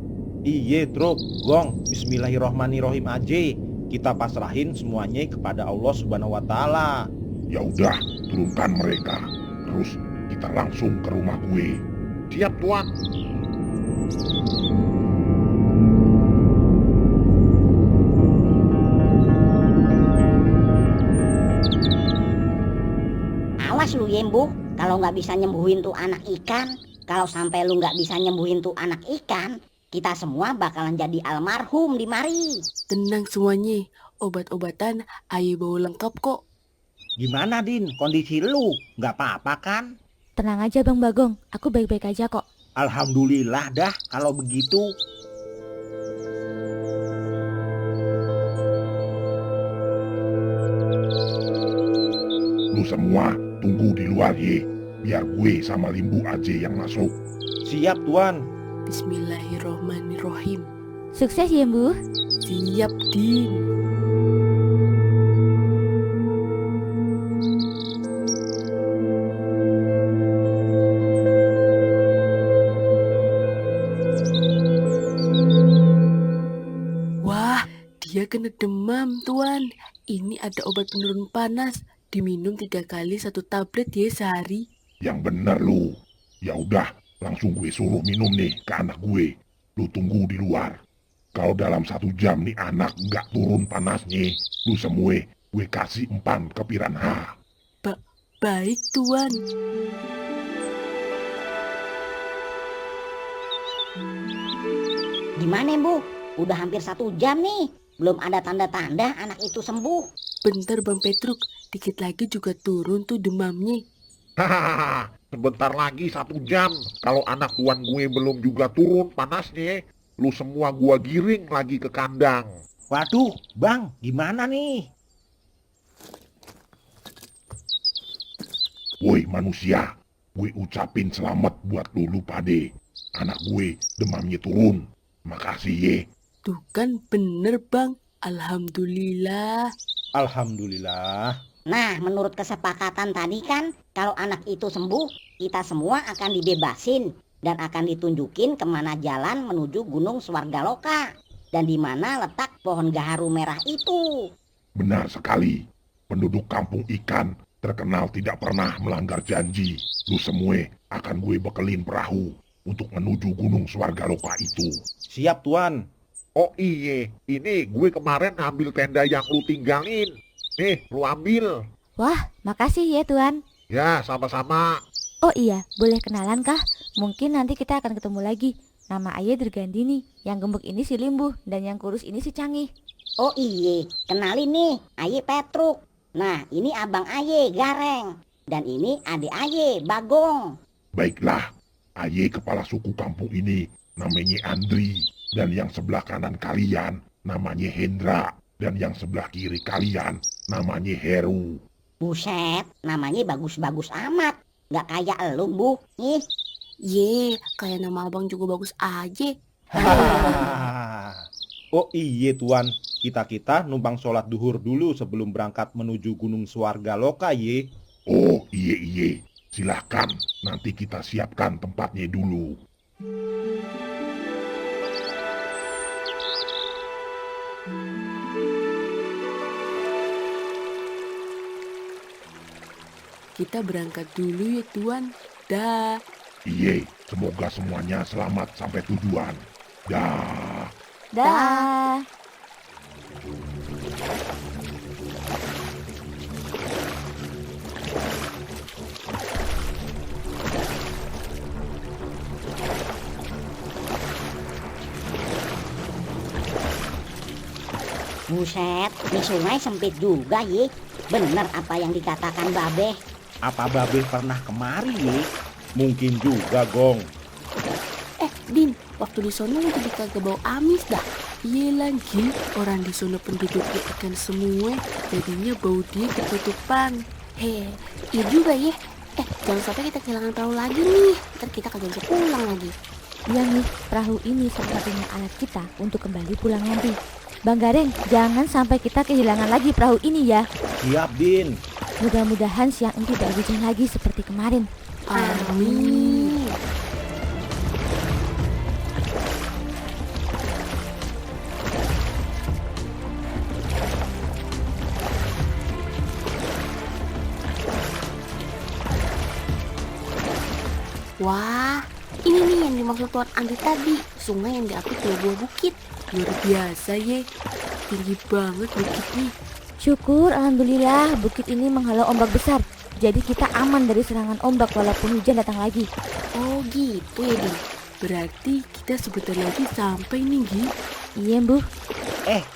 [SPEAKER 11] Iye Truk, Gong, Bismillahirrohmanirrohim aja. Kita pasrahin semuanya kepada Allah Subhanahu wa Ta'ala.
[SPEAKER 9] Ya udah, turunkan mereka. Terus kita langsung ke rumah gue.
[SPEAKER 2] Siap Tuan.
[SPEAKER 3] Awas lu Yembu, kalau nggak bisa nyembuhin tuh anak ikan. Kalau sampai lu nggak bisa nyembuhin tuh anak ikan, kita semua bakalan jadi almarhum di mari.
[SPEAKER 10] Tenang semuanya, obat-obatan ayo bawa lengkap kok.
[SPEAKER 1] Gimana Din, kondisi lu? Nggak apa-apa kan?
[SPEAKER 7] Tenang aja Bang Bagong, aku baik-baik aja kok.
[SPEAKER 1] Alhamdulillah dah kalau begitu.
[SPEAKER 9] Lu semua tunggu di luar, Ye. Biar gue sama Limbu aja yang masuk.
[SPEAKER 11] Siap Tuan.
[SPEAKER 10] Bismillahirrohmanirrohim.
[SPEAKER 7] Sukses ya, Bu.
[SPEAKER 10] Siap, Din. Wah, dia kena demam, Tuan. Ini ada obat penurun panas. Diminum 3 kali 1 tablet ya sehari.
[SPEAKER 9] Yang bener lu. Ya udah, langsung gue suruh minum nih ke anak gue. Lu tunggu di luar. Kalau dalam 1 jam nih anak nggak turun panasnya, lu semua gue kasih empan ke piranha.
[SPEAKER 10] Baik, Tuan.
[SPEAKER 3] Gimana Bu? Udah hampir 1 jam nih. Belum ada tanda-tanda anak itu sembuh.
[SPEAKER 10] Bentar Bang Petruk, dikit lagi juga turun tuh demamnya.
[SPEAKER 2] Hahaha, sebentar lagi 1 jam. Kalau anak tuan gue belum juga turun panasnya, lu semua gua giring lagi ke kandang.
[SPEAKER 1] Waduh, Bang, gimana nih?
[SPEAKER 9] Woi manusia, gue ucapin selamat buat lu pade. Anak gue demamnya turun. Makasih Ye.
[SPEAKER 10] Tuh kan bener Bang, alhamdulillah.
[SPEAKER 11] Alhamdulillah.
[SPEAKER 3] Nah, menurut kesepakatan tadi kan, kalau anak itu sembuh, kita semua akan dibebasin. dan akan ditunjukin kemana jalan menuju Gunung Swargaloka dan di mana letak pohon gaharu merah itu.
[SPEAKER 9] Benar sekali. Penduduk kampung ikan terkenal tidak pernah melanggar janji. Lu semua akan gue bekelin perahu untuk menuju Gunung Swargaloka itu.
[SPEAKER 11] Siap, Tuan.
[SPEAKER 13] Oh iye, ini gue kemarin ngambil tenda yang lu tinggalin. Nih, lu ambil.
[SPEAKER 7] Wah, makasih ya Tuan.
[SPEAKER 13] Ya, sama-sama.
[SPEAKER 7] Oh iya, boleh kenalan kah? Mungkin nanti kita akan ketemu lagi. Nama Aye berganti nih. Yang gemuk ini si Limbu dan yang kurus ini si Canggih.
[SPEAKER 3] Oh iye, kenalin nih, Aye Petruk. Nah, ini abang Aye, Gareng. Dan ini adik Aye, Bagong.
[SPEAKER 9] Baiklah, Aye kepala suku kampung ini namanya Andri. Dan yang sebelah kanan kalian namanya Hendra. Dan yang sebelah kiri kalian namanya Heru.
[SPEAKER 3] Buset, namanya bagus-bagus amat. Gak kayak elu, Bu. Ih.
[SPEAKER 5] Ye, kayak nama abang juga bagus aja.
[SPEAKER 11] Oh iya Tuan, kita numpang sholat duhur dulu sebelum berangkat menuju Gunung Swargaloka ye.
[SPEAKER 9] Oh iye, silahkan. Nanti kita siapkan tempatnya dulu.
[SPEAKER 10] Kita berangkat dulu ya Tuan. Dah.
[SPEAKER 9] Iye, semoga semuanya selamat sampai tujuan. Dah.
[SPEAKER 7] Dah.
[SPEAKER 3] Buset, nih sungai sempit juga ye. Bener apa yang dikatakan Babe.
[SPEAKER 11] Apa Babe pernah kemari ye? Mungkin juga Gong.
[SPEAKER 10] Din, waktu di sono lu jadi kagak bau amis dah. Iya lagi, orang di sono penduduknya ikan semua, jadinya bau dia ketutupan.
[SPEAKER 5] Iya juga ya. Jangan sampai kita kehilangan perahu lagi nih. Ntar kita kagak bisa pulang lagi.
[SPEAKER 7] Iya nih, perahu ini satu-satunya alat kita untuk kembali pulang nanti. Bang Gareng, jangan sampai kita kehilangan lagi perahu ini ya.
[SPEAKER 11] Siap, Din.
[SPEAKER 7] Mudah-mudahan siang ini tidak hujan lagi seperti kemarin.
[SPEAKER 10] Amin.
[SPEAKER 5] Wah, ini nih yang dimaksud Tuan Andi tadi. Sungai yang diapit dua buah bukit.
[SPEAKER 10] Luar biasa ye. Tinggi banget bukitnya.
[SPEAKER 7] Syukur, alhamdulillah bukit ini menghalau ombak besar. Jadi kita aman dari serangan ombak walaupun hujan datang lagi.
[SPEAKER 5] Oh gitu ya Din.
[SPEAKER 10] Berarti kita sebentar lagi sampai nih Gi.
[SPEAKER 7] Iya Bu.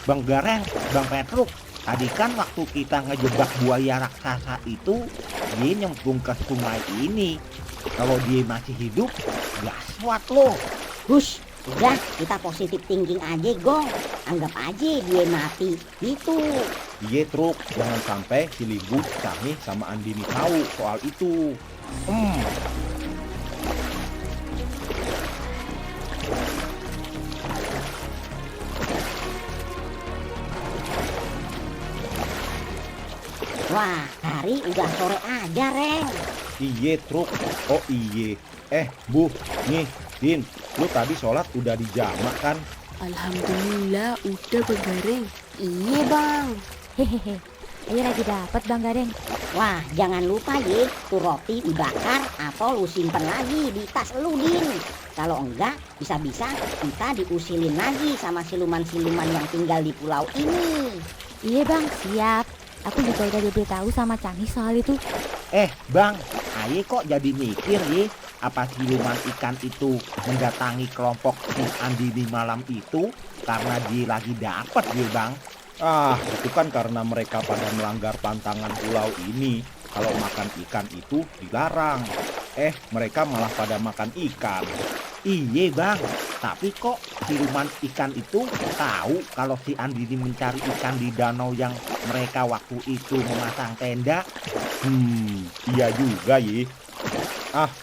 [SPEAKER 1] Bang Gareng, Bang Petruk, tadi kan waktu kita ngejebak buaya raksasa itu, dia nyemplung ke sungai ini. Kalau dia masih hidup, gaswat loh.
[SPEAKER 3] Hush, udah kita positif thinking aja Gong. Anggap aja dia mati, gitu.
[SPEAKER 11] Iya Truk, jangan sampai si Limbu, Canggih sama Andini tahu soal itu.
[SPEAKER 3] Wah, hari udah sore aja, Reng.
[SPEAKER 11] Iye Truk, oh iye. Bu, nih Din, lu tadi sholat udah dijamak kan?
[SPEAKER 10] Alhamdulillah udah Bang Gareng.
[SPEAKER 5] Iya Bang.
[SPEAKER 7] Hehehe, ayo lagi dapat Bang Gareng.
[SPEAKER 3] Wah, jangan lupa ye, tuh roti dibakar atau lu simpen lagi di tas lu, Din. Kalau enggak, bisa-bisa kita diusilin lagi sama siluman-siluman yang tinggal di pulau ini.
[SPEAKER 7] Iya Bang, siap. Aku juga udah diberitahu sama Canggih soal itu.
[SPEAKER 1] Bang, Aye kok jadi mikir ye, apa siluman ikan itu mendatangi kelompok si Andi di malam itu karena dia lagi dapet ye Bang?
[SPEAKER 11] Itu kan karena mereka pada melanggar pantangan pulau ini. Kalau makan ikan itu dilarang. Mereka malah pada makan ikan.
[SPEAKER 1] Iya Bang, tapi kok siluman ikan itu tahu kalau si Andini mencari ikan di danau yang mereka waktu itu memasang tenda?
[SPEAKER 11] Iya juga ye.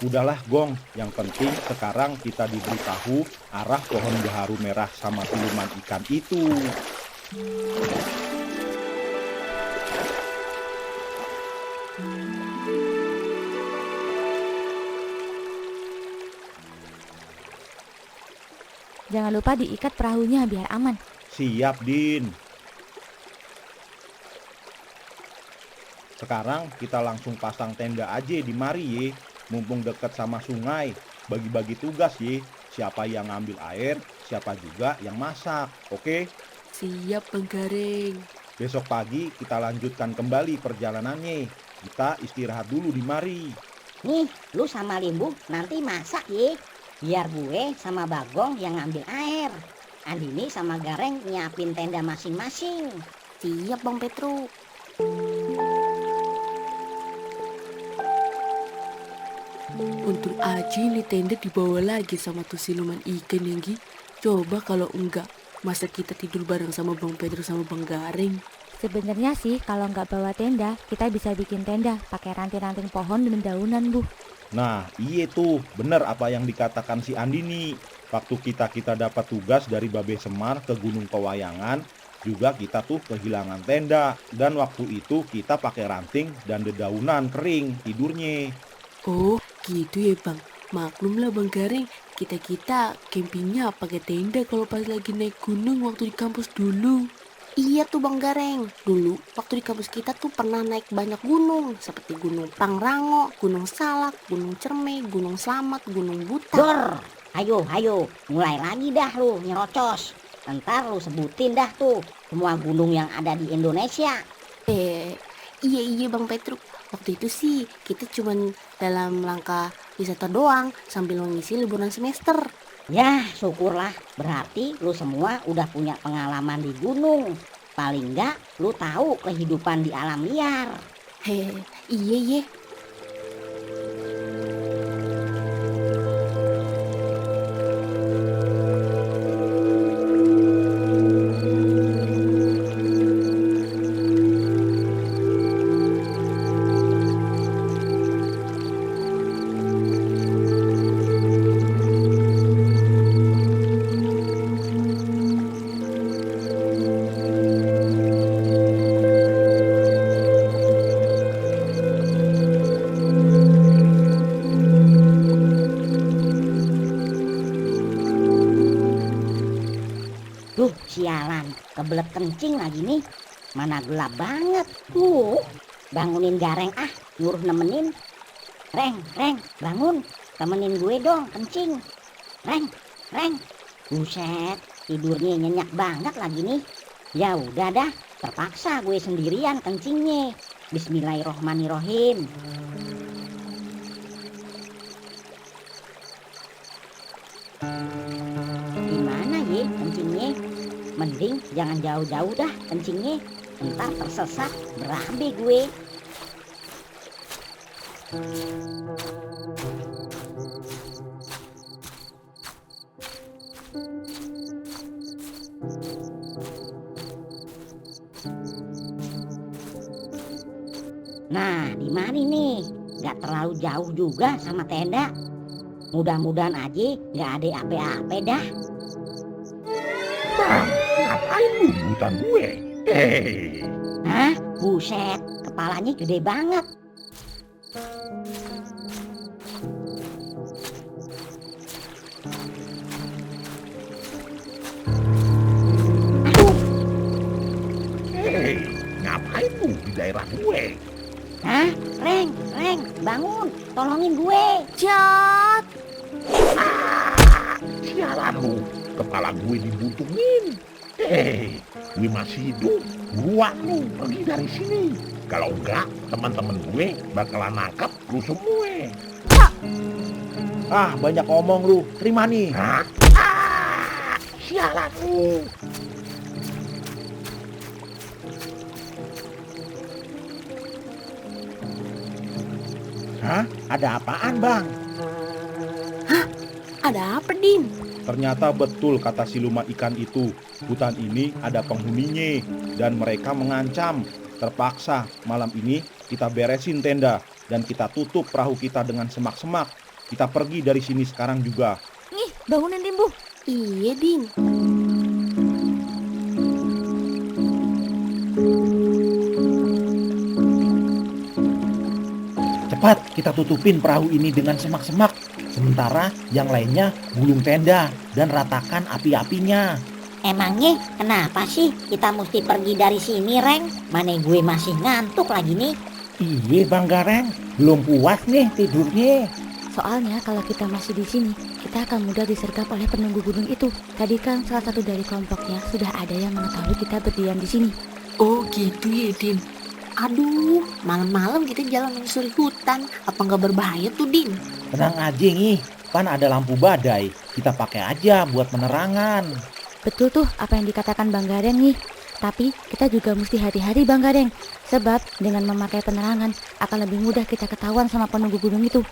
[SPEAKER 11] Udahlah Gong, yang penting sekarang kita diberitahu arah pohon gaharu merah sama siluman ikan itu.
[SPEAKER 7] Jangan lupa diikat perahunya biar aman.
[SPEAKER 11] Siap, Din. Sekarang kita langsung pasang tenda aja di mari ye. Mumpung dekat sama sungai. Bagi-bagi tugas ye. Siapa yang ngambil air, siapa juga yang masak. Oke?
[SPEAKER 10] Siap Bang Gareng.
[SPEAKER 11] Besok pagi kita lanjutkan kembali perjalanannya. Kita istirahat dulu di mari.
[SPEAKER 3] Nih, lu sama Limbu nanti masak ye. Biar gue sama Bagong yang ngambil air. Andini sama Gareng nyiapin tenda masing-masing.
[SPEAKER 5] Siap Bang Petruk.
[SPEAKER 10] Untung aja ini tenda dibawa lagi sama tuh siluman ikan yang Gi. Coba kalau enggak, masa kita tidur bareng sama Bang Petruk sama Bang Gareng.
[SPEAKER 7] Sebenarnya sih kalau nggak bawa tenda, kita bisa bikin tenda pakai ranting-ranting pohon dan daunan, Bu.
[SPEAKER 11] Nah, iya tuh, bener apa yang dikatakan si Andini. Waktu kita dapat tugas dari Babe Semar ke Gunung Pewayangan, juga kita tuh kehilangan tenda. Dan waktu itu kita pakai ranting dan dedaunan kering tidurnya.
[SPEAKER 10] Oh, gitu ya Bang. Maklum lah Bang Gareng, kita campingnya pakai tenda kalau pas lagi naik gunung waktu di kampus dulu.
[SPEAKER 5] Iya tuh Bang Gareng. Dulu waktu di kampus kita tuh pernah naik banyak gunung. Seperti Gunung Pangrango, Gunung Salak, Gunung Cerme, Gunung Slamet, Gunung Buta.
[SPEAKER 3] Dor, ayo, mulai lagi dah lu nyerocos. Ntar lu sebutin dah tuh semua gunung yang ada di Indonesia.
[SPEAKER 5] Iya Bang Petruk. Waktu itu sih kita cuman dalam rangka wisata doang sambil mengisi liburan semester.
[SPEAKER 3] Ya syukurlah, berarti lu semua udah punya pengalaman di gunung. Paling enggak lu tahu kehidupan di alam liar.
[SPEAKER 5] Iya.
[SPEAKER 3] Duh sialan, kebelet kencing lagi nih. Mana gelap banget. Bangunin Gareng nyuruh nemenin. Reng, bangun. Temenin gue dong kencing. Reng. Buset, tidurnya nyenyak banget lagi nih. Ya udah dah, terpaksa gue sendirian kencingnya. Bismillahirrohmanirrohim. Gimana ye kencingnya? Mending jangan jauh-jauh dah kencingnya. Ntar tersesat berabe gue. Nah, di mari nih. Gak terlalu jauh juga sama tenda. Mudah-mudahan aja gak ada ape-ape dah.
[SPEAKER 9] Bang, ngapain lu di hutan gue?
[SPEAKER 3] Hah? Buset, kepalanya gede banget.
[SPEAKER 9] Ngapain lu di daerah gue?
[SPEAKER 3] Hah? Reng, bangun, tolongin gue.
[SPEAKER 5] Jat!
[SPEAKER 9] Sialan lu, kepala gue dibutungin. Gue masih hidup, buruan lu pergi dari sini. Kalau enggak, teman-teman gue bakalan nangkep lu semua.
[SPEAKER 11] Banyak ngomong lu, terima nih.
[SPEAKER 9] Sialan lu.
[SPEAKER 11] Hah? Ada apaan, Bang?
[SPEAKER 5] Ada apa, Din?
[SPEAKER 11] Ternyata betul kata siluman ikan itu. Hutan ini ada penghuninya dan mereka mengancam. Terpaksa malam ini kita beresin tenda dan kita tutup perahu kita dengan semak-semak. Kita pergi dari sini sekarang juga.
[SPEAKER 7] Nih, bangunin Limbu.
[SPEAKER 5] Iya, Din.
[SPEAKER 11] Cepat kita tutupin perahu ini dengan semak-semak Sementara yang lainnya gulung tenda dan ratakan api-apinya.
[SPEAKER 3] Emangnya kenapa sih kita mesti pergi dari sini, Reng? Mana gue masih ngantuk lagi nih.
[SPEAKER 1] Iya Bang Gareng, belum puas nih tidurnya.
[SPEAKER 7] Soalnya kalau kita masih di sini, kita akan mudah disergap oleh penunggu gunung itu. Tadi kan salah satu dari kelompoknya sudah ada yang mengetahui kita berdiam di sini.
[SPEAKER 10] Oh gitu ya, Din.
[SPEAKER 6] Aduh, malam-malam kita jalan menyusuri hutan. Apa nggak berbahaya tuh, Din?
[SPEAKER 11] Tenang aja nih, kan ada lampu badai. Kita pakai aja buat penerangan.
[SPEAKER 7] Betul tuh apa yang dikatakan Bang Gareng nih. Tapi kita juga mesti hati-hati Bang Gareng. Sebab dengan memakai penerangan akan lebih mudah kita ketahuan sama penunggu gunung itu.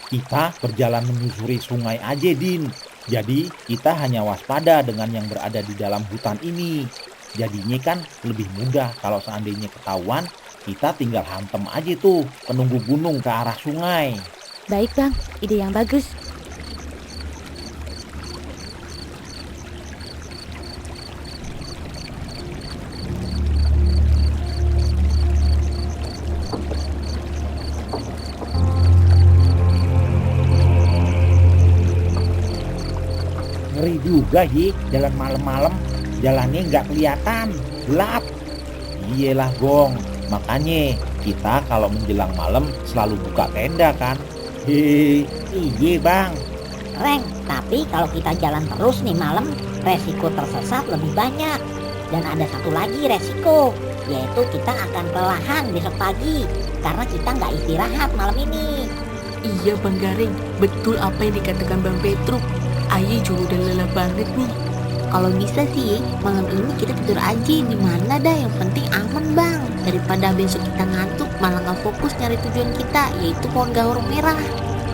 [SPEAKER 11] Kita berjalan menyusuri sungai aja, Din. Jadi kita hanya waspada dengan yang berada di dalam hutan ini. Jadinya kan lebih mudah kalau seandainya ketahuan, kita tinggal hantem aja tuh penunggu gunung ke arah sungai.
[SPEAKER 7] Baik Bang, ide yang bagus.
[SPEAKER 1] Ngeri juga Yi, jalan malam-malam, jalannya nggak kelihatan, gelap.
[SPEAKER 11] Iyalah Gong, makanya kita kalau menjelang malam selalu buka tenda kan.
[SPEAKER 1] Iya Bang.
[SPEAKER 3] Reng, tapi kalau kita jalan terus nih malam, resiko tersesat lebih banyak. Dan ada satu lagi resiko, yaitu kita akan kelelahan besok pagi karena kita nggak istirahat malam ini.
[SPEAKER 10] Iya Bang Gareng, betul apa yang dikatakan Bang Petruk. Ayah juga udah lelah banget nih.
[SPEAKER 6] Kalau bisa sih, malam ini kita tidur aja di mana dah, yang penting aman Bang. Daripada besok kita ngantuk malah nggak fokus nyari tujuan kita, yaitu pohon gahru merah.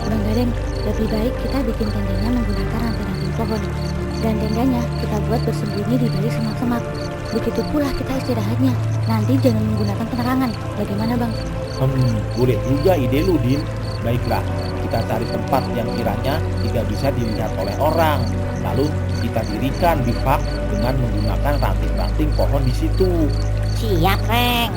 [SPEAKER 7] Bang Gareng, lebih baik kita bikin tendanya menggunakan ranting-ranting pohon. Dan tendanya kita buat bersembunyi di balik semak-semak. Begitu pula kita istirahatnya. Nanti jangan menggunakan penerangan. Bagaimana Bang?
[SPEAKER 11] Boleh juga ide lu, Din. Baiklah, kita cari tempat yang kiranya tidak bisa dilihat oleh orang. Lalu kita dirikan bivak dengan menggunakan ranting-ranting pohon di situ.
[SPEAKER 3] Siap, Reng.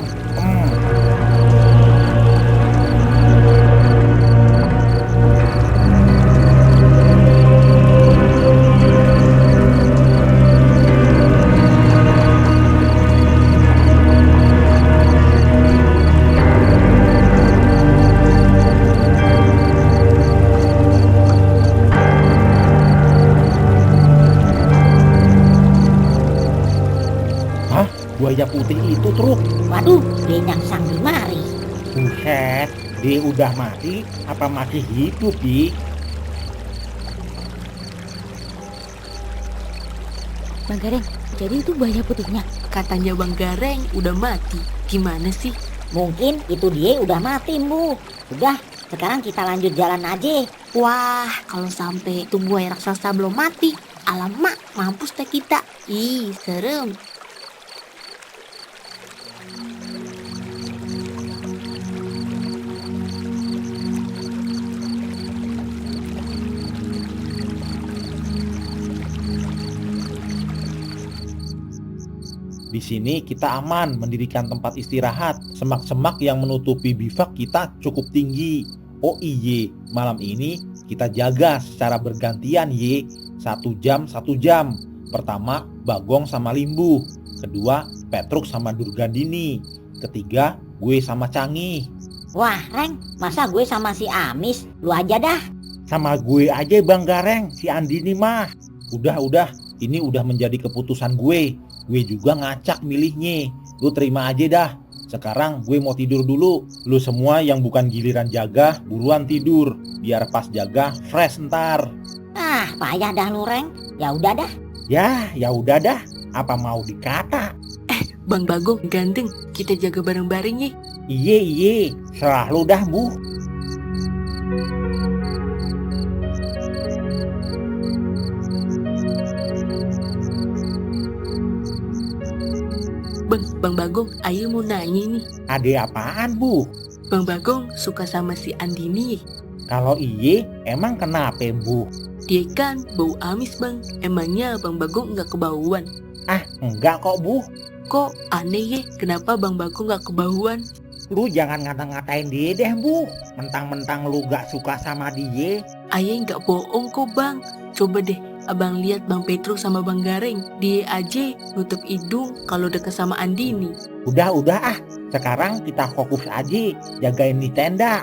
[SPEAKER 11] Buaya putih itu, Truk.
[SPEAKER 3] Waduh, dia nyangsang di mari.
[SPEAKER 1] Buset, dia udah mati apa masih hidup, Di?
[SPEAKER 7] Bang Gareng, jadi itu buaya putihnya?
[SPEAKER 10] Katanya Bang Gareng udah mati. Gimana sih?
[SPEAKER 3] Mungkin itu dia udah mati, Bu. Udah, sekarang kita lanjut jalan aja.
[SPEAKER 6] Wah, kalau sampai itu buaya raksasa belum mati, alamak, mampus deh kita. Ih, serem.
[SPEAKER 11] Di sini kita aman mendirikan tempat istirahat. Semak-semak yang menutupi bivak kita cukup tinggi. Oh iye, malam ini kita jaga secara bergantian ye. 1 jam 1 jam. Pertama Bagong sama Limbu. Kedua Petruk sama Durgandini. Ketiga gue sama Canggih.
[SPEAKER 3] Wah, Reng, masa gue sama si Amis? Lu aja dah.
[SPEAKER 1] Sama gue aja Bang Gareng, si Andini mah.
[SPEAKER 11] Udah, ini udah menjadi keputusan gue. Gue juga ngacak milihnya. Lu terima aja dah. Sekarang gue mau tidur dulu. Lu semua yang bukan giliran jaga, buruan tidur. Biar pas jaga fresh ntar.
[SPEAKER 3] Ah, payah dah lu, Reng. Ya udah dah.
[SPEAKER 1] Ya udah dah. Apa mau dikata?
[SPEAKER 10] Bang Bagong ganteng, kita jaga bareng-bareng ya.
[SPEAKER 1] Iye, selalu dah, Bu.
[SPEAKER 10] Bang Bagong, ayo mau nanya nih.
[SPEAKER 1] Ada apaan, Bu?
[SPEAKER 10] Bang Bagong suka sama si Andini.
[SPEAKER 1] Kalau iye, emang kenapa, Bu?
[SPEAKER 10] Dia kan bau amis, Bang. Emangnya Bang Bagong nggak kebauan?
[SPEAKER 1] Ah, enggak kok, Bu.
[SPEAKER 10] Kok aneh ya, kenapa Bang Bagong nggak kebauan?
[SPEAKER 1] Lu jangan ngata-ngatain dia deh, Bu. Mentang-mentang lu gak suka sama dia.
[SPEAKER 10] Ayah nggak bohong kok bang. Coba deh abang lihat Bang Petruk sama Bang Gareng. Dia aja nutup hidung kalau deket sama Andini.
[SPEAKER 1] Udah ah. Sekarang kita fokus aja jagain di tenda.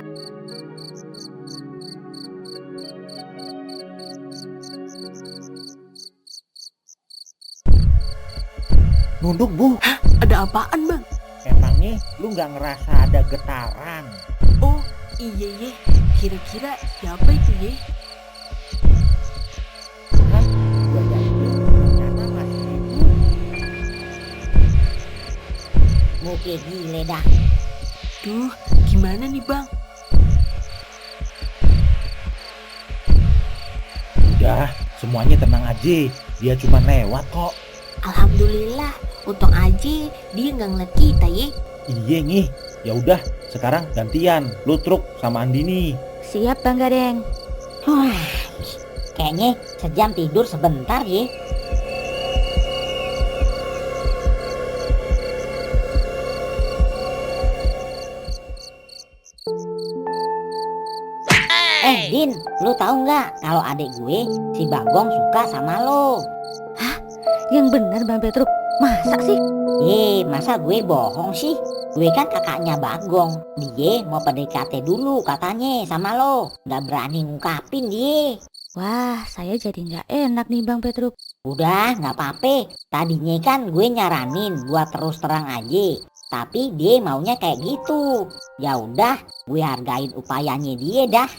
[SPEAKER 1] Nunduk, Bu.
[SPEAKER 10] Hah? Ada apaan bang?
[SPEAKER 1] Emangnya lu gak ngerasa ada getaran?
[SPEAKER 10] Oh iya ye. Kira-kira siapa itu ye?
[SPEAKER 1] Kan gua yakin ternyata masih hidup.
[SPEAKER 3] Muke gile dah.
[SPEAKER 10] Duh, gimana nih bang?
[SPEAKER 11] Udah, semuanya tenang aja. Dia cuma lewat kok.
[SPEAKER 6] Alhamdulillah, untung aja dia nggak ngeliat kita ye.
[SPEAKER 11] Iya nih. Ya udah, sekarang gantian. Lu Truk sama Andini.
[SPEAKER 7] Siap Bang Gareng.
[SPEAKER 3] Kayaknya sejam tidur sebentar ye. Din, lu tahu nggak kalau adik gue si Bagong suka sama lo?
[SPEAKER 7] Yang bener Bang Petruk, masa sih?
[SPEAKER 3] Masa gue bohong sih? Gue kan kakaknya Bagong. Dia mau PDKT dulu katanya sama lo. Nggak berani ngungkapin dia.
[SPEAKER 7] Wah, saya jadi nggak enak nih Bang Petruk.
[SPEAKER 3] Udah, nggak apa-apa. Tadinya kan gue nyaranin buat terus terang aja. Tapi dia maunya kayak gitu. Ya udah, gue hargain upayanya dia dah.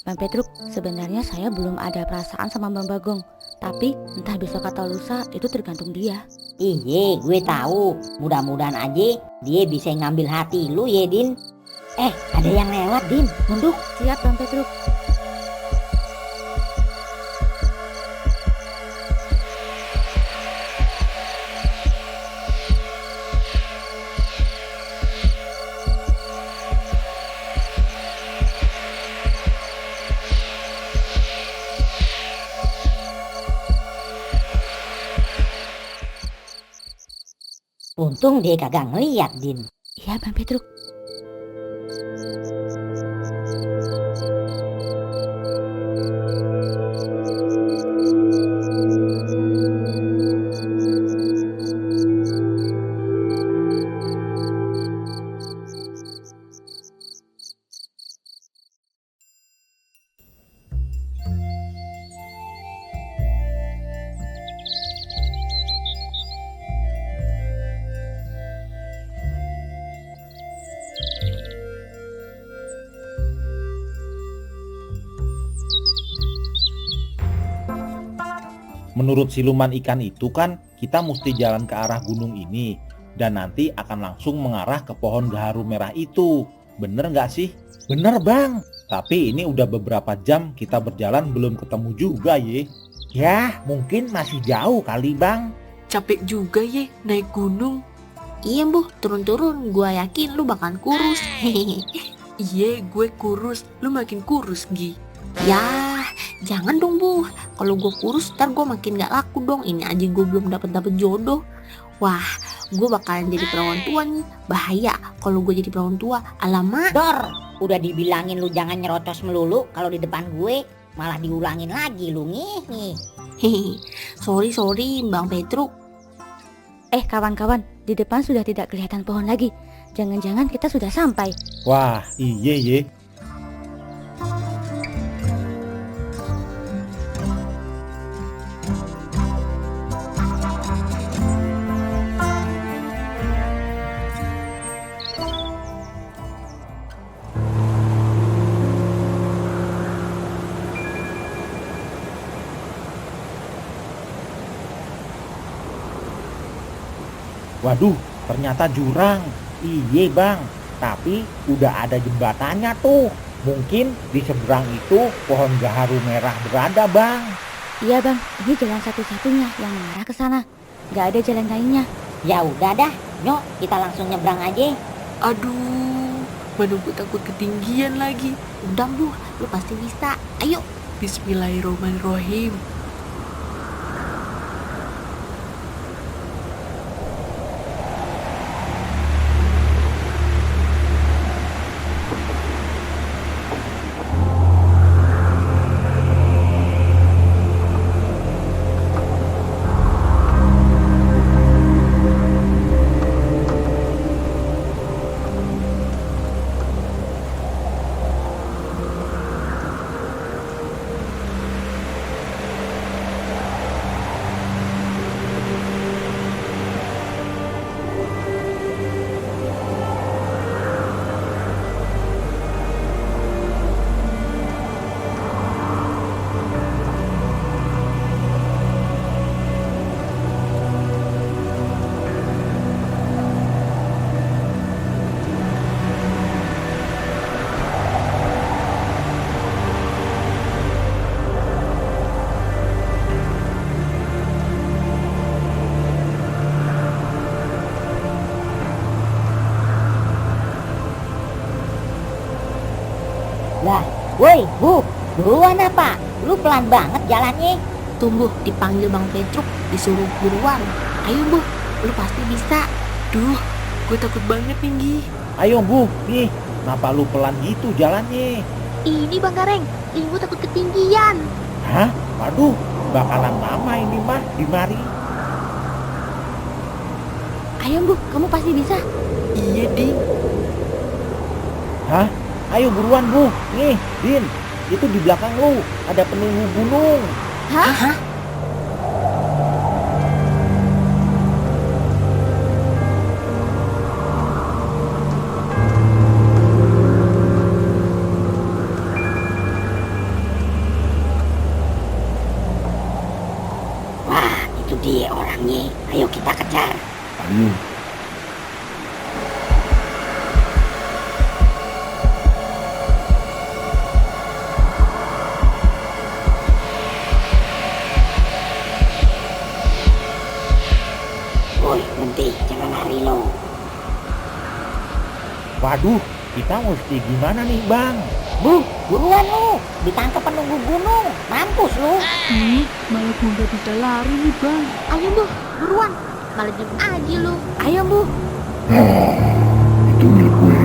[SPEAKER 7] Bang Petruk, sebenarnya saya belum ada perasaan sama Bang Bagong. Tapi entah besok atau lusa itu tergantung dia.
[SPEAKER 3] Iya, gue tahu. Mudah-mudahan aja dia bisa ngambil hati lu ya, Din. Ada yang lewat, Din. Nunduk.
[SPEAKER 7] Siap Bang Petruk.
[SPEAKER 3] Untung dia kagak ngeliat, Din.
[SPEAKER 7] Iya Bang Petruk.
[SPEAKER 11] Menurut siluman ikan itu kan kita mesti jalan ke arah gunung ini dan nanti akan langsung mengarah ke pohon gaharu merah itu. Bener nggak sih? Bener Bang. Tapi ini udah beberapa jam kita berjalan belum ketemu juga ye.
[SPEAKER 1] Ya, mungkin masih jauh kali Bang.
[SPEAKER 10] Capek juga ye naik gunung.
[SPEAKER 6] Iya Bu, turun-turun gua yakin lu bakal kurus.
[SPEAKER 10] Iya, gue kurus, lu makin kurus Gi.
[SPEAKER 6] Ya, jangan dong Bu. Kalau gue kurus ntar gue makin gak laku dong. Ini aja gue belum dapet jodoh. Wah, gue bakalan jadi perawan tua nih. Bahaya kalau gue jadi perawan tua. Alamak.
[SPEAKER 3] Dor, udah dibilangin lu jangan nyerocos melulu kalau di depan gue. Malah diulangin lagi lu nih.
[SPEAKER 6] Hehe, sorry Bang Petruk.
[SPEAKER 7] Kawan-kawan, di depan sudah tidak kelihatan pohon lagi. Jangan-jangan kita sudah sampai.
[SPEAKER 11] Wah, iya ye.
[SPEAKER 1] Waduh, ternyata jurang. Iye Bang, tapi udah ada jembatannya tuh. Mungkin di seberang itu pohon gaharu merah berada Bang.
[SPEAKER 7] Iya Bang, ini jalan satu-satunya yang mengarah ke sana. Gak ada jalan lainnya.
[SPEAKER 3] Ya udah dah, nyok kita langsung nyebrang aja.
[SPEAKER 10] Aduh, mana gue takut ketinggian lagi.
[SPEAKER 6] Udah Bu, lu pasti bisa. Ayo.
[SPEAKER 10] Bismillahirrahmanirrahim.
[SPEAKER 3] Lah, woi Bu, buruan apa? Lu pelan banget jalannya.
[SPEAKER 5] Tunggu, dipanggil Bang Petruk, disuruh buruan. Ayo Bu, lu pasti bisa.
[SPEAKER 10] Duh, gue takut banget nih, Gi.
[SPEAKER 11] Ayo Bu, nih, kenapa lu pelan gitu jalannya?
[SPEAKER 6] Ini Bang Gareng, Limbu takut ketinggian.
[SPEAKER 11] Hah? Waduh, bakalan lama ini mah di mari.
[SPEAKER 7] Ayo Bu, kamu pasti bisa.
[SPEAKER 10] Iya, Ding.
[SPEAKER 11] Hah? Ayo buruan Bu, nih, Din, itu di belakang lu ada penunggu gunung.
[SPEAKER 7] Hah?
[SPEAKER 3] Wah, itu dia orangnya. Ayo kita kejar.
[SPEAKER 11] Ayo.
[SPEAKER 3] Woi, berhenti, jangan lari lo.
[SPEAKER 11] Waduh, kita mesti gimana nih Bang?
[SPEAKER 3] Bu, buruan lu. Ditangkap penunggu gunung. Mampus lu.
[SPEAKER 10] Malah gue gak bisa lari nih, Bang.
[SPEAKER 6] Ayo Bu, buruan. Malah diem aja lu.
[SPEAKER 7] Ayo Bu.
[SPEAKER 9] Itu milik gue.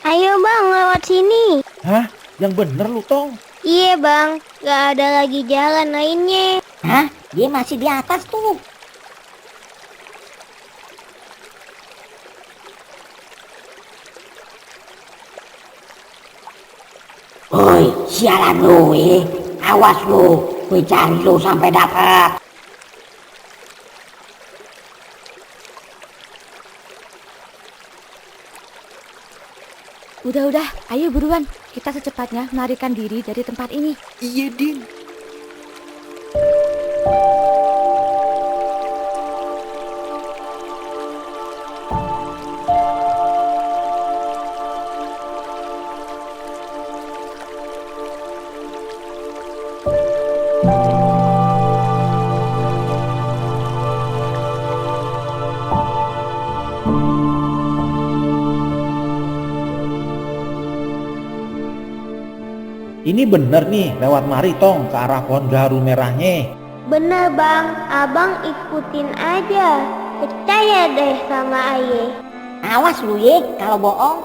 [SPEAKER 6] Ayo Bang, lewat sini.
[SPEAKER 11] Hah? Yang bener lu Tong?
[SPEAKER 6] Iya Bang, gak ada lagi jalan lainnya.
[SPEAKER 3] Hah? Dia masih di atas tuh. Woi, sialan lu Awas lu, gue cari lu sampai dapat.
[SPEAKER 7] Udah, ayo buruan. Kita secepatnya melarikan diri dari tempat ini.
[SPEAKER 10] Iya, Din.
[SPEAKER 11] Ini bener nih lewat mari Tong ke arah pohon gaharu merahnya.
[SPEAKER 6] Bener Bang, Abang ikutin aja. Percaya deh sama Aye.
[SPEAKER 3] Awas lu kalau bohong.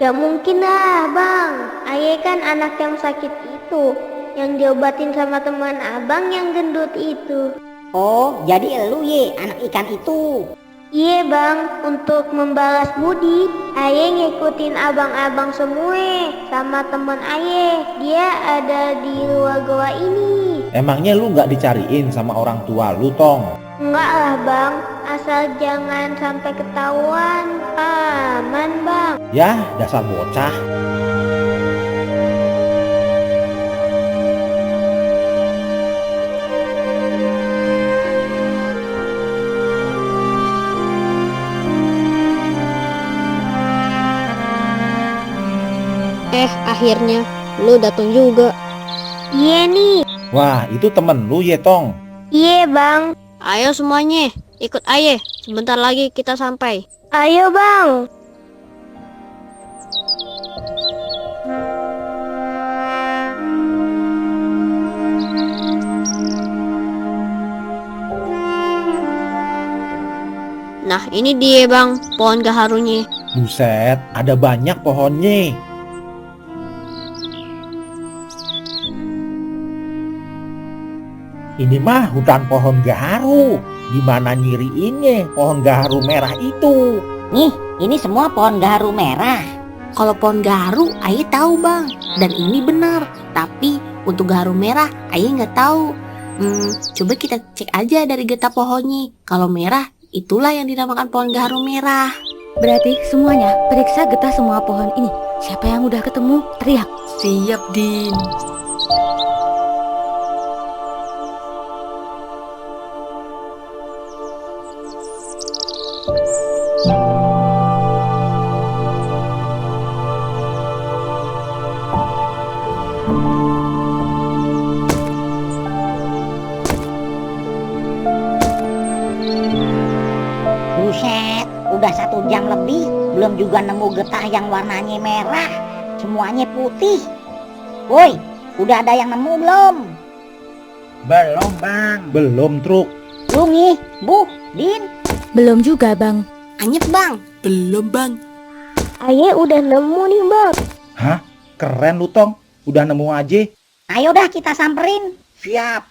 [SPEAKER 6] Gak mungkin lah Bang. Aye kan anak yang sakit itu, yang diobatin sama teman Abang yang gendut itu.
[SPEAKER 3] Oh, jadi lu anak ikan itu.
[SPEAKER 6] Iya Bang, untuk membalas budi, Aye ngikutin abang-abang semua sama temen Aye. Dia ada di luar goa ini.
[SPEAKER 11] Emangnya lu nggak dicariin sama orang tua lu Tong?
[SPEAKER 6] Enggak lah Bang,
[SPEAKER 14] Asal jangan sampai ketahuan. Aman, Bang.
[SPEAKER 11] Ya, dasar bocah.
[SPEAKER 15] Akhirnya lu datang juga.
[SPEAKER 14] Iya nih.
[SPEAKER 11] Wah, itu temen lu ya, Tong?
[SPEAKER 14] Iya, Bang.
[SPEAKER 15] Ayo semuanya, ikut aye. Sebentar lagi kita sampai.
[SPEAKER 14] Ayo, Bang.
[SPEAKER 15] Nah, ini dia bang, pohon gaharunya.
[SPEAKER 11] Buset, ada banyak pohonnya. Ini mah hutan pohon gaharu. Gimana nyiriinnya pohon gaharu merah itu?
[SPEAKER 3] Nih, ini semua pohon gaharu merah.
[SPEAKER 5] Kalau pohon gaharu, Aye tahu bang. Dan ini benar. Tapi untuk gaharu merah, Aye nggak tahu. Coba kita cek aja dari getah pohonnya. Kalau merah, itulah yang dinamakan pohon gaharu merah.
[SPEAKER 7] Berarti semuanya periksa getah semua pohon ini. Siapa yang udah ketemu, teriak.
[SPEAKER 10] Siap, Din.
[SPEAKER 3] Buset, udah 1 jam lebih, belum juga nemu getah yang warnanya merah. Semuanya putih. Woi, udah ada yang nemu belum?
[SPEAKER 1] Belum, Bang.
[SPEAKER 11] Belum, Truk.
[SPEAKER 3] Lu nih, Bu, Din.
[SPEAKER 7] Belum juga, Bang.
[SPEAKER 5] Anyep bang.
[SPEAKER 10] Belum bang.
[SPEAKER 14] Aye udah nemu nih, Bang.
[SPEAKER 11] Hah? Keren lu, Tong. Udah nemu aja.
[SPEAKER 3] Ayo dah kita samperin.
[SPEAKER 1] Siap.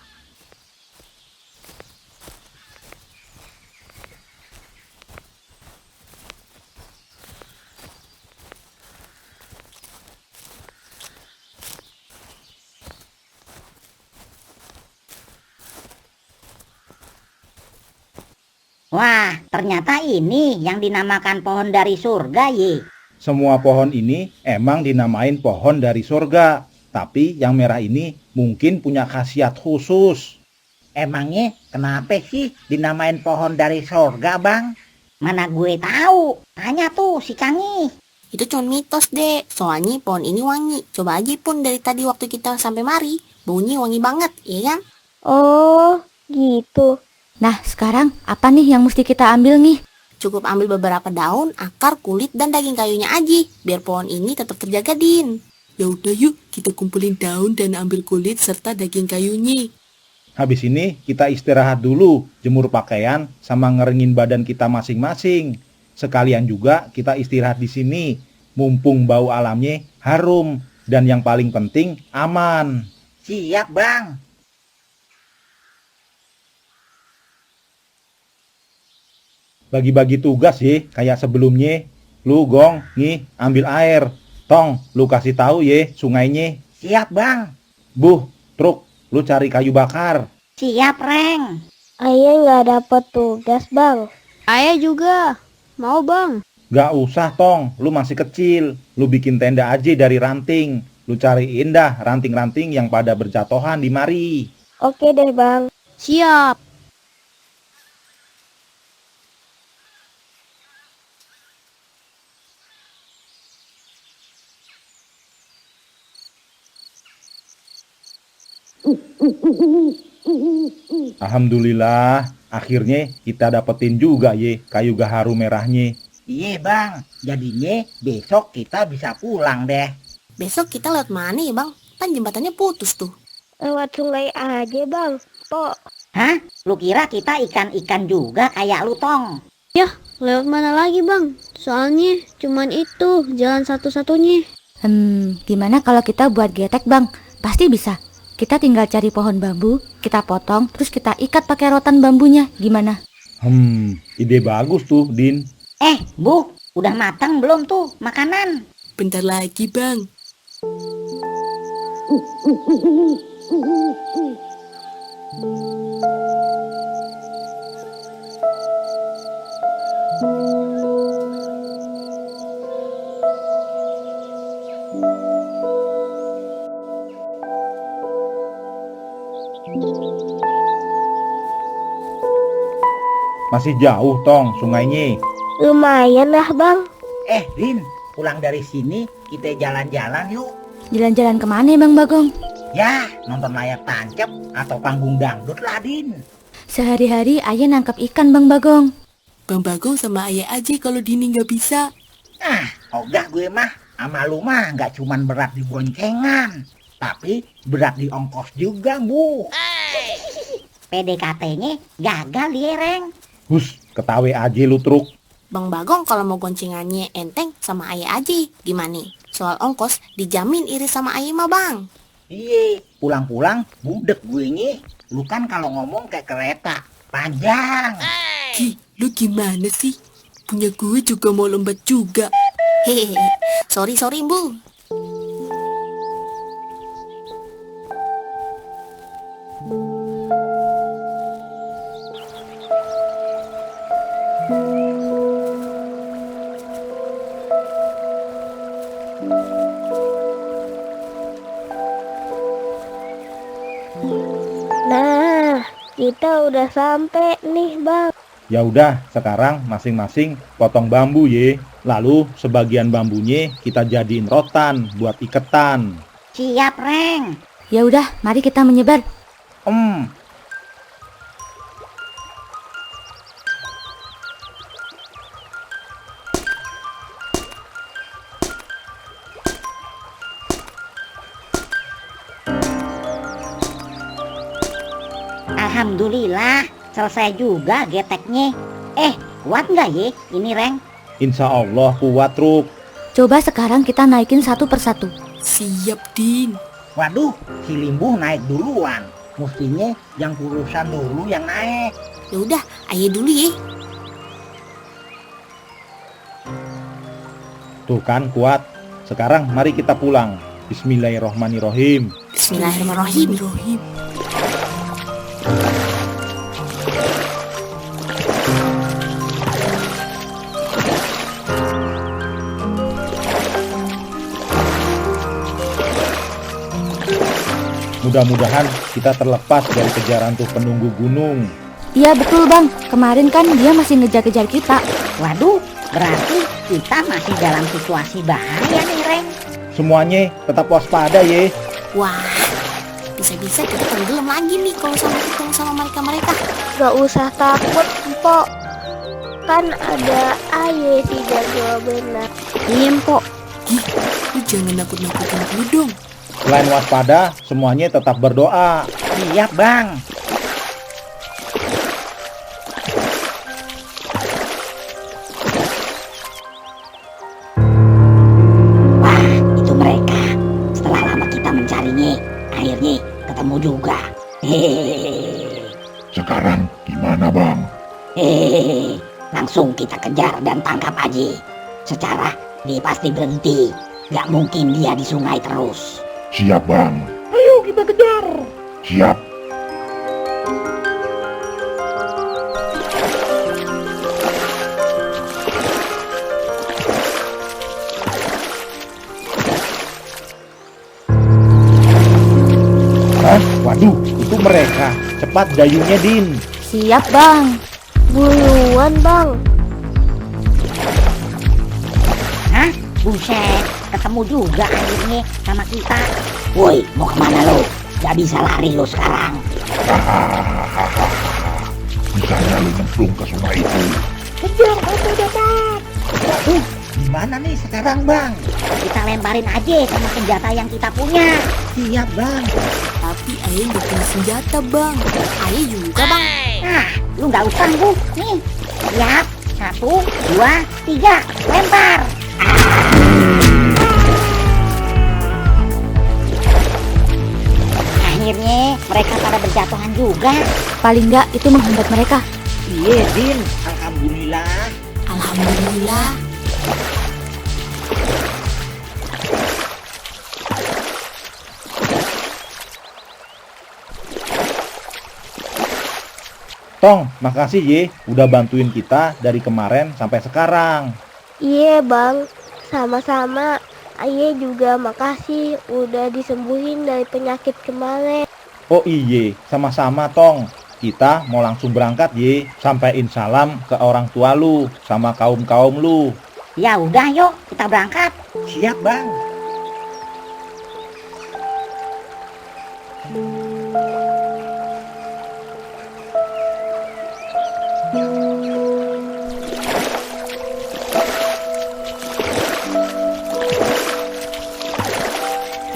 [SPEAKER 3] Wah, ternyata ini yang dinamakan pohon dari surga, ye.
[SPEAKER 11] Semua pohon ini emang dinamain pohon dari surga. Tapi yang merah ini mungkin punya khasiat khusus.
[SPEAKER 1] Emangnya kenapa sih dinamain pohon dari surga, Bang?
[SPEAKER 3] Mana gue tahu. Tanya tuh si Canggih.
[SPEAKER 5] Itu cuma mitos deh. Soalnya pohon ini wangi. Coba aja pun dari tadi waktu kita sampai mari. Baunya wangi banget, ya kan?
[SPEAKER 14] Oh, gitu.
[SPEAKER 7] Nah, sekarang apa nih yang mesti kita ambil nih?
[SPEAKER 5] Cukup ambil beberapa daun, akar, kulit, dan daging kayunya aja. Biar pohon ini tetap terjaga, Din.
[SPEAKER 10] Ya udah yuk, kita kumpulin daun dan ambil kulit serta daging kayunya.
[SPEAKER 11] Habis ini kita istirahat dulu, jemur pakaian sama ngeringin badan kita masing-masing. Sekalian juga kita istirahat di sini, mumpung bau alamnya harum dan yang paling penting aman.
[SPEAKER 1] Siap, Bang.
[SPEAKER 11] Bagi-bagi tugas ya, kayak sebelumnya. Lu Gong, nih ambil air. Tong, lu kasih tahu ya sungainya.
[SPEAKER 1] Siap, Bang.
[SPEAKER 11] Buh, Truk, lu cari kayu bakar.
[SPEAKER 3] Siap, Reng.
[SPEAKER 14] Aye nggak dapet tugas, Bang.
[SPEAKER 15] Ayah juga. Mau bang.
[SPEAKER 11] Gak usah, Tong, lu masih kecil. Lu bikin tenda aja dari ranting. Lu cariin dah ranting-ranting yang pada berjatuhan di mari.
[SPEAKER 14] Oke deh, Bang.
[SPEAKER 15] Siap.
[SPEAKER 11] Alhamdulillah, akhirnya kita dapetin juga ye kayu gaharu merahnya.
[SPEAKER 1] Iya, Bang. Jadinya besok kita bisa pulang deh.
[SPEAKER 5] Besok kita lewat mana ya bang? Kan jembatannya putus tuh.
[SPEAKER 14] Lewat sungai aja, Bang. Kok?
[SPEAKER 3] Hah? Lu kira kita ikan-ikan juga kayak lu, Tong?
[SPEAKER 15] Yah, lewat mana lagi bang? Soalnya cuman itu jalan satu-satunya.
[SPEAKER 7] Gimana kalau kita buat getek, Bang? Pasti bisa. Kita tinggal cari pohon bambu, kita potong, terus kita ikat pakai rotan bambunya. Gimana?
[SPEAKER 11] Ide bagus tuh, Din.
[SPEAKER 3] Bu, udah matang belum tuh makanan?
[SPEAKER 10] Bentar lagi bang.
[SPEAKER 11] Masih jauh Tong sungainya.
[SPEAKER 14] Lumayan lah bang.
[SPEAKER 1] Din, pulang dari sini kita jalan-jalan yuk.
[SPEAKER 7] Jalan-jalan kemana Bang Bagong?
[SPEAKER 1] Ya, nonton layar tancap atau panggung dangdut lah, Din.
[SPEAKER 7] Sehari-hari ayah nangkap ikan Bang Bagong.
[SPEAKER 10] Bang Bagong sama ayah aja kalau Dini nggak bisa.
[SPEAKER 1] Ogah gue mah, sama lu mah nggak cuman berat di boncengan, tapi berat di ongkos juga, Bu.
[SPEAKER 3] PDKT-nya gagal dia, Reng.
[SPEAKER 11] Hus, ketawe aja lu Truk.
[SPEAKER 5] Bang Bagong kalau mau goncengannya enteng sama ayah aja. Gimana? Soal ongkos dijamin iris sama ayah mah bang.
[SPEAKER 1] Iya, pulang-pulang budek gue nya. Lu kan kalau ngomong kayak kereta, panjang.
[SPEAKER 10] Ki, lu gimana sih? Punya gue juga mau lombat juga.
[SPEAKER 5] Hehehe, sorry Bu.
[SPEAKER 14] Nah, kita udah sampai nih bang.
[SPEAKER 11] Ya udah, sekarang masing-masing potong bambu ye. Lalu sebagian bambunya kita jadiin rotan buat iketan.
[SPEAKER 3] Siap, Reng.
[SPEAKER 7] Ya udah, mari kita menyebar.
[SPEAKER 3] Alhamdulillah, selesai juga geteknya. Kuat nggak ye ini, Reng?
[SPEAKER 11] Insya Allah kuat Truk.
[SPEAKER 7] Coba sekarang kita naikin satu persatu.
[SPEAKER 10] Siap, Din.
[SPEAKER 1] Waduh, si Limbuh naik duluan. Mestinya yang kurusan dulu yang naik.
[SPEAKER 5] Ya udah, ayah dulu ya.
[SPEAKER 11] Tuh kan kuat. Sekarang mari kita pulang. Bismillahirrohmanirrohim.
[SPEAKER 5] Bismillahirrahmanirrahim.
[SPEAKER 11] Mudah-mudahan kita terlepas dari kejaran tuh penunggu gunung.
[SPEAKER 7] Iya betul Bang, kemarin kan dia masih ngejar-kejar kita.
[SPEAKER 3] Waduh, berarti kita masih dalam situasi bahaya nih, Reng.
[SPEAKER 11] Semuanya tetap waspada ye.
[SPEAKER 5] Wah, bisa-bisa kita tenggelam lagi nih kalau sampai ketemu sama mereka-mereka.
[SPEAKER 14] Gak usah takut, Mpok. Kan ada ayah si jago benar.
[SPEAKER 5] Iya, Mpok.
[SPEAKER 10] Ih, lu jangan nakut-nakutin gue dong.
[SPEAKER 11] Selain waspada, semuanya tetap berdoa.
[SPEAKER 1] Siap bang.
[SPEAKER 3] Wah, itu mereka. Setelah lama kita mencarinya, akhirnya ketemu juga. Hehehe.
[SPEAKER 9] Sekarang gimana bang?
[SPEAKER 3] Langsung kita kejar dan tangkap aja. Secara dia pasti berhenti. Gak mungkin dia di sungai terus.
[SPEAKER 9] Siap bang.
[SPEAKER 1] Ayo kita kejar.
[SPEAKER 9] Siap.
[SPEAKER 11] Waduh, itu mereka. Cepat dayungnya Din.
[SPEAKER 7] Siap Bang.
[SPEAKER 14] Buruan bang.
[SPEAKER 3] Hah? Buset, ketemu juga akhirnya sama kita. Woi, mau kemana lo? Gak bisa lari lo sekarang.
[SPEAKER 9] Bisanya lu nyemplung ke sungai itu.
[SPEAKER 1] Kejar sampai dapat. Waduh, gimana nih sekarang bang?
[SPEAKER 3] Kita lemparin aja sama senjata yang kita punya.
[SPEAKER 1] Siap bang.
[SPEAKER 10] Tapi ayah nggak punya senjata, bang.
[SPEAKER 5] Ayah juga, Bang.
[SPEAKER 3] Lu gak usah, Bu. Nih, siap. 1, 2, 3, lempar. Akhirnya mereka pada berjatuhan juga.
[SPEAKER 7] Paling nggak itu menghambat mereka.
[SPEAKER 1] Iya Din, alhamdulillah.
[SPEAKER 5] Alhamdulillah.
[SPEAKER 11] Tong, makasih ye, udah bantuin kita dari kemarin sampai sekarang.
[SPEAKER 14] Iya bang, sama-sama. Aye juga makasih udah disembuhin dari penyakit kemarin.
[SPEAKER 11] Oh iye, sama-sama Tong. Kita mau langsung berangkat ye. Sampaiin salam ke orang tua lu sama kaum-kaum lu.
[SPEAKER 3] Ya udah yuk, kita berangkat.
[SPEAKER 1] Siap bang.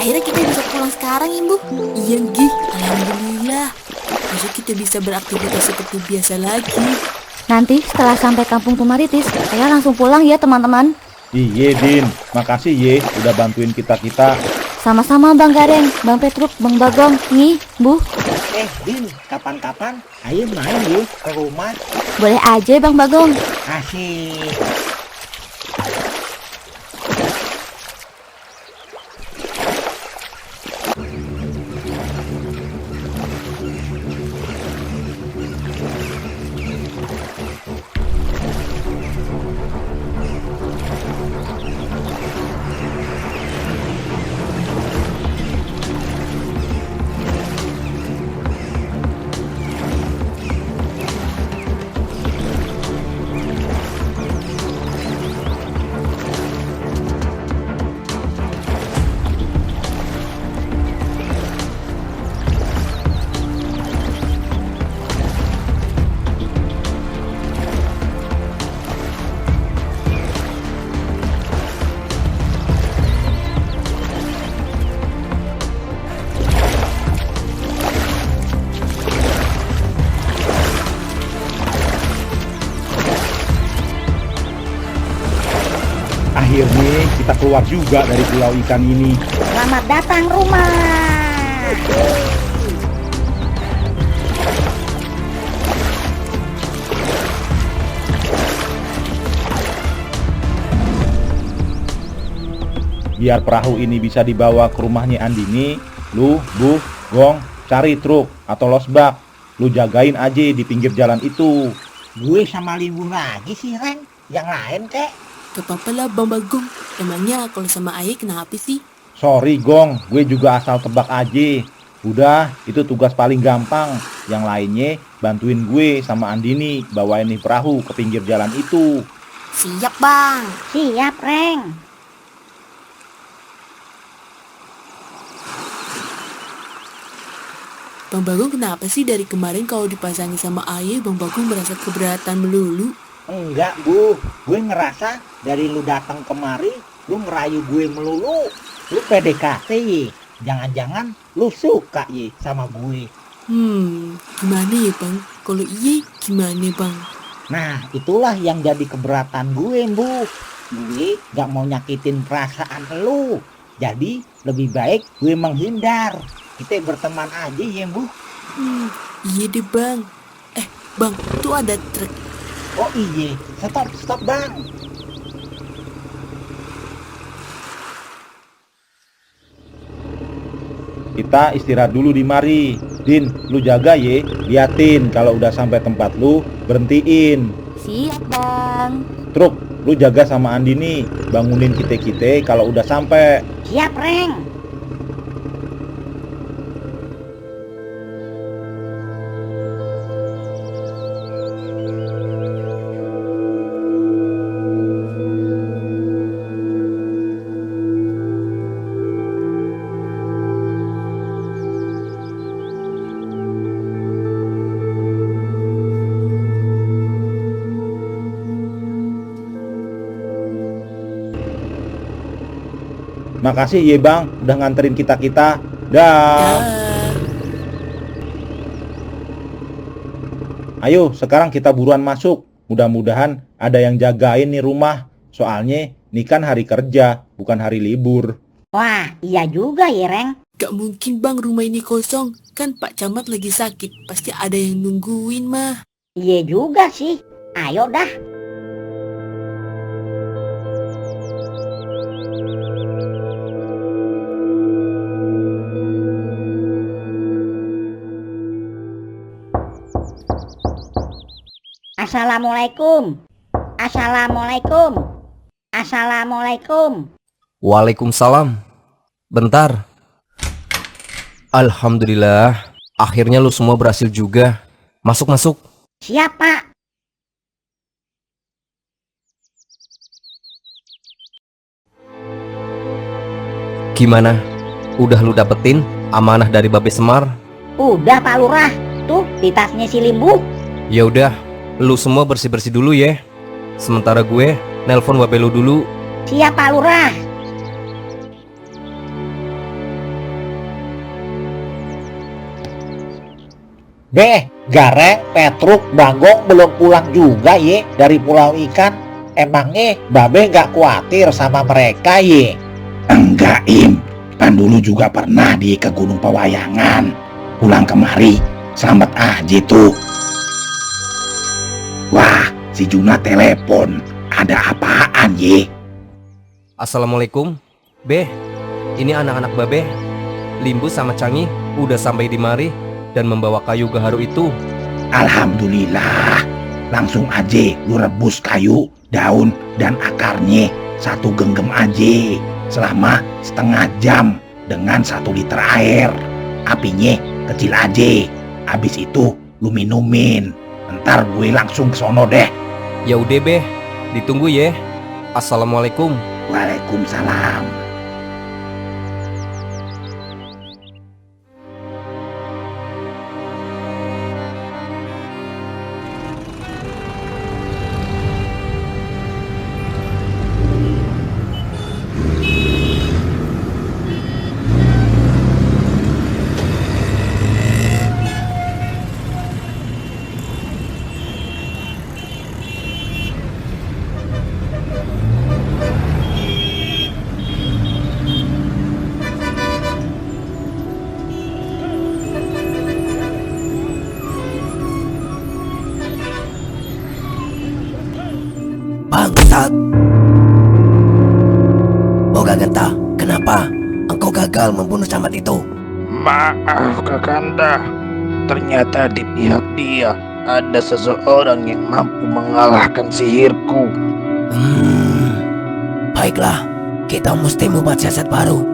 [SPEAKER 8] Akhirnya kita bisa pulang sekarang, Ibu.
[SPEAKER 10] Iya, Gi. Alhamdulillah. Besok kita bisa beraktivitas seperti biasa lagi.
[SPEAKER 7] Nanti setelah sampai kampung Tumaritis, saya langsung pulang ya teman-teman.
[SPEAKER 11] Iye Din, makasih ye udah bantuin kita-kita.
[SPEAKER 7] Sama-sama Bang Gareng, Bang Petruk, Bang Bagong, nih Bu.
[SPEAKER 1] Din, kapan-kapan ayo main yuk ke rumah.
[SPEAKER 7] Boleh aja Bang Bagong.
[SPEAKER 1] Asik.
[SPEAKER 11] Akhirnya kita keluar juga dari pulau ikan ini.
[SPEAKER 3] Selamat datang rumah.
[SPEAKER 11] Biar perahu ini bisa dibawa ke rumahnya Andini, lu, Bu, Gong, cari truk atau losbak. Lu jagain aja di pinggir jalan itu.
[SPEAKER 1] Gue sama Limbu lagi sih, Reng. Yang lain kek.
[SPEAKER 10] Gak apa-apa lah Bang Bagong. Emangnya kalau sama Ayah kenapa sih?
[SPEAKER 11] Sorry Gong, gue juga asal tebak aja. Udah, itu tugas paling gampang. Yang lainnya bantuin gue sama Andini bawain nih perahu ke pinggir jalan itu.
[SPEAKER 8] Siap, Bang.
[SPEAKER 3] Siap, Reng.
[SPEAKER 10] Bang Bagong kenapa sih dari kemarin kalau dipasangi sama Ayah, Bang Bagong merasa keberatan melulu?
[SPEAKER 1] Enggak Bu, gue ngerasa dari lu datang kemari, lu ngerayu gue melulu. Lu PDKT ye, jangan-jangan lu suka ye sama gue.
[SPEAKER 10] Gimana ya Bang? Kalau iya gimana Bang?
[SPEAKER 1] Nah itulah yang jadi keberatan gue Bu. Gue gak mau nyakitin perasaan lu. Jadi lebih baik gue menghindar. Kita berteman aja ya Bu.
[SPEAKER 10] Iya deh Bang. Bang, tuh ada truk.
[SPEAKER 1] Oh iya, stop Bang.
[SPEAKER 11] Kita istirahat dulu di mari. Din, lu jaga ye. Liatin kalau udah sampai tempat lu, berhentiin.
[SPEAKER 7] Siap Bang.
[SPEAKER 11] Truk, lu jaga sama Andini. Bangunin kita kalau udah sampai.
[SPEAKER 3] Siap, Reng.
[SPEAKER 11] Makasih ye Bang, udah nganterin kita-kita. Dah. Ayo, sekarang kita buruan masuk. Mudah-mudahan ada yang jagain nih rumah. Soalnya ini kan hari kerja, bukan hari libur.
[SPEAKER 3] Wah, iya juga ya, Reng.
[SPEAKER 10] Gak mungkin Bang rumah ini kosong. Kan Pak Camat lagi sakit. Pasti ada yang nungguin mah.
[SPEAKER 3] Iya juga sih. Ayo dah. Assalamualaikum. Assalamualaikum. Assalamualaikum.
[SPEAKER 4] Waalaikumsalam. Bentar. Alhamdulillah, akhirnya lu semua berhasil juga. Masuk.
[SPEAKER 3] Siap, Pak.
[SPEAKER 4] Gimana? Udah lu dapetin amanah dari Babe Semar?
[SPEAKER 3] Udah, Pak Lurah. Tuh, di tasnya si Limbu.
[SPEAKER 4] Ya udah, lu semua bersih-bersih dulu ya. Sementara gue nelpon Babe lu dulu.
[SPEAKER 3] Siap, Pak Lurah.
[SPEAKER 1] Beh, Gareng, Petruk, Bagong belum pulang juga ye dari Pulau Ikan. Emangnya Babe nggak khawatir sama mereka ye?
[SPEAKER 2] Enggak, Im. Kan dulu juga pernah ke Gunung Pewayangan. Pulang kemari, selamat aja tuh. Wah, si Juna telepon. Ada apaan ye?
[SPEAKER 4] Assalamualaikum. Be, ini anak-anak Babe. Limbu sama Cangi udah sampai di mari dan membawa kayu gaharu itu.
[SPEAKER 2] Alhamdulillah. Langsung aja lu rebus kayu, daun, dan akarnya. 1 genggam aja selama setengah jam dengan 1 liter air. Apinya kecil aja. Habis itu lu minumin. Ntar gue langsung ke sono deh.
[SPEAKER 4] Ya udah Be, ditunggu ya. Assalamualaikum.
[SPEAKER 2] Waalaikumsalam.
[SPEAKER 16] Bangsat. Boga Genta, kenapa engkau gagal membunuh camat itu?
[SPEAKER 17] Maaf Kakanda, ternyata di pihak dia ada seseorang yang mampu mengalahkan sihirku.
[SPEAKER 16] Baiklah, kita mesti membuat siasat baru.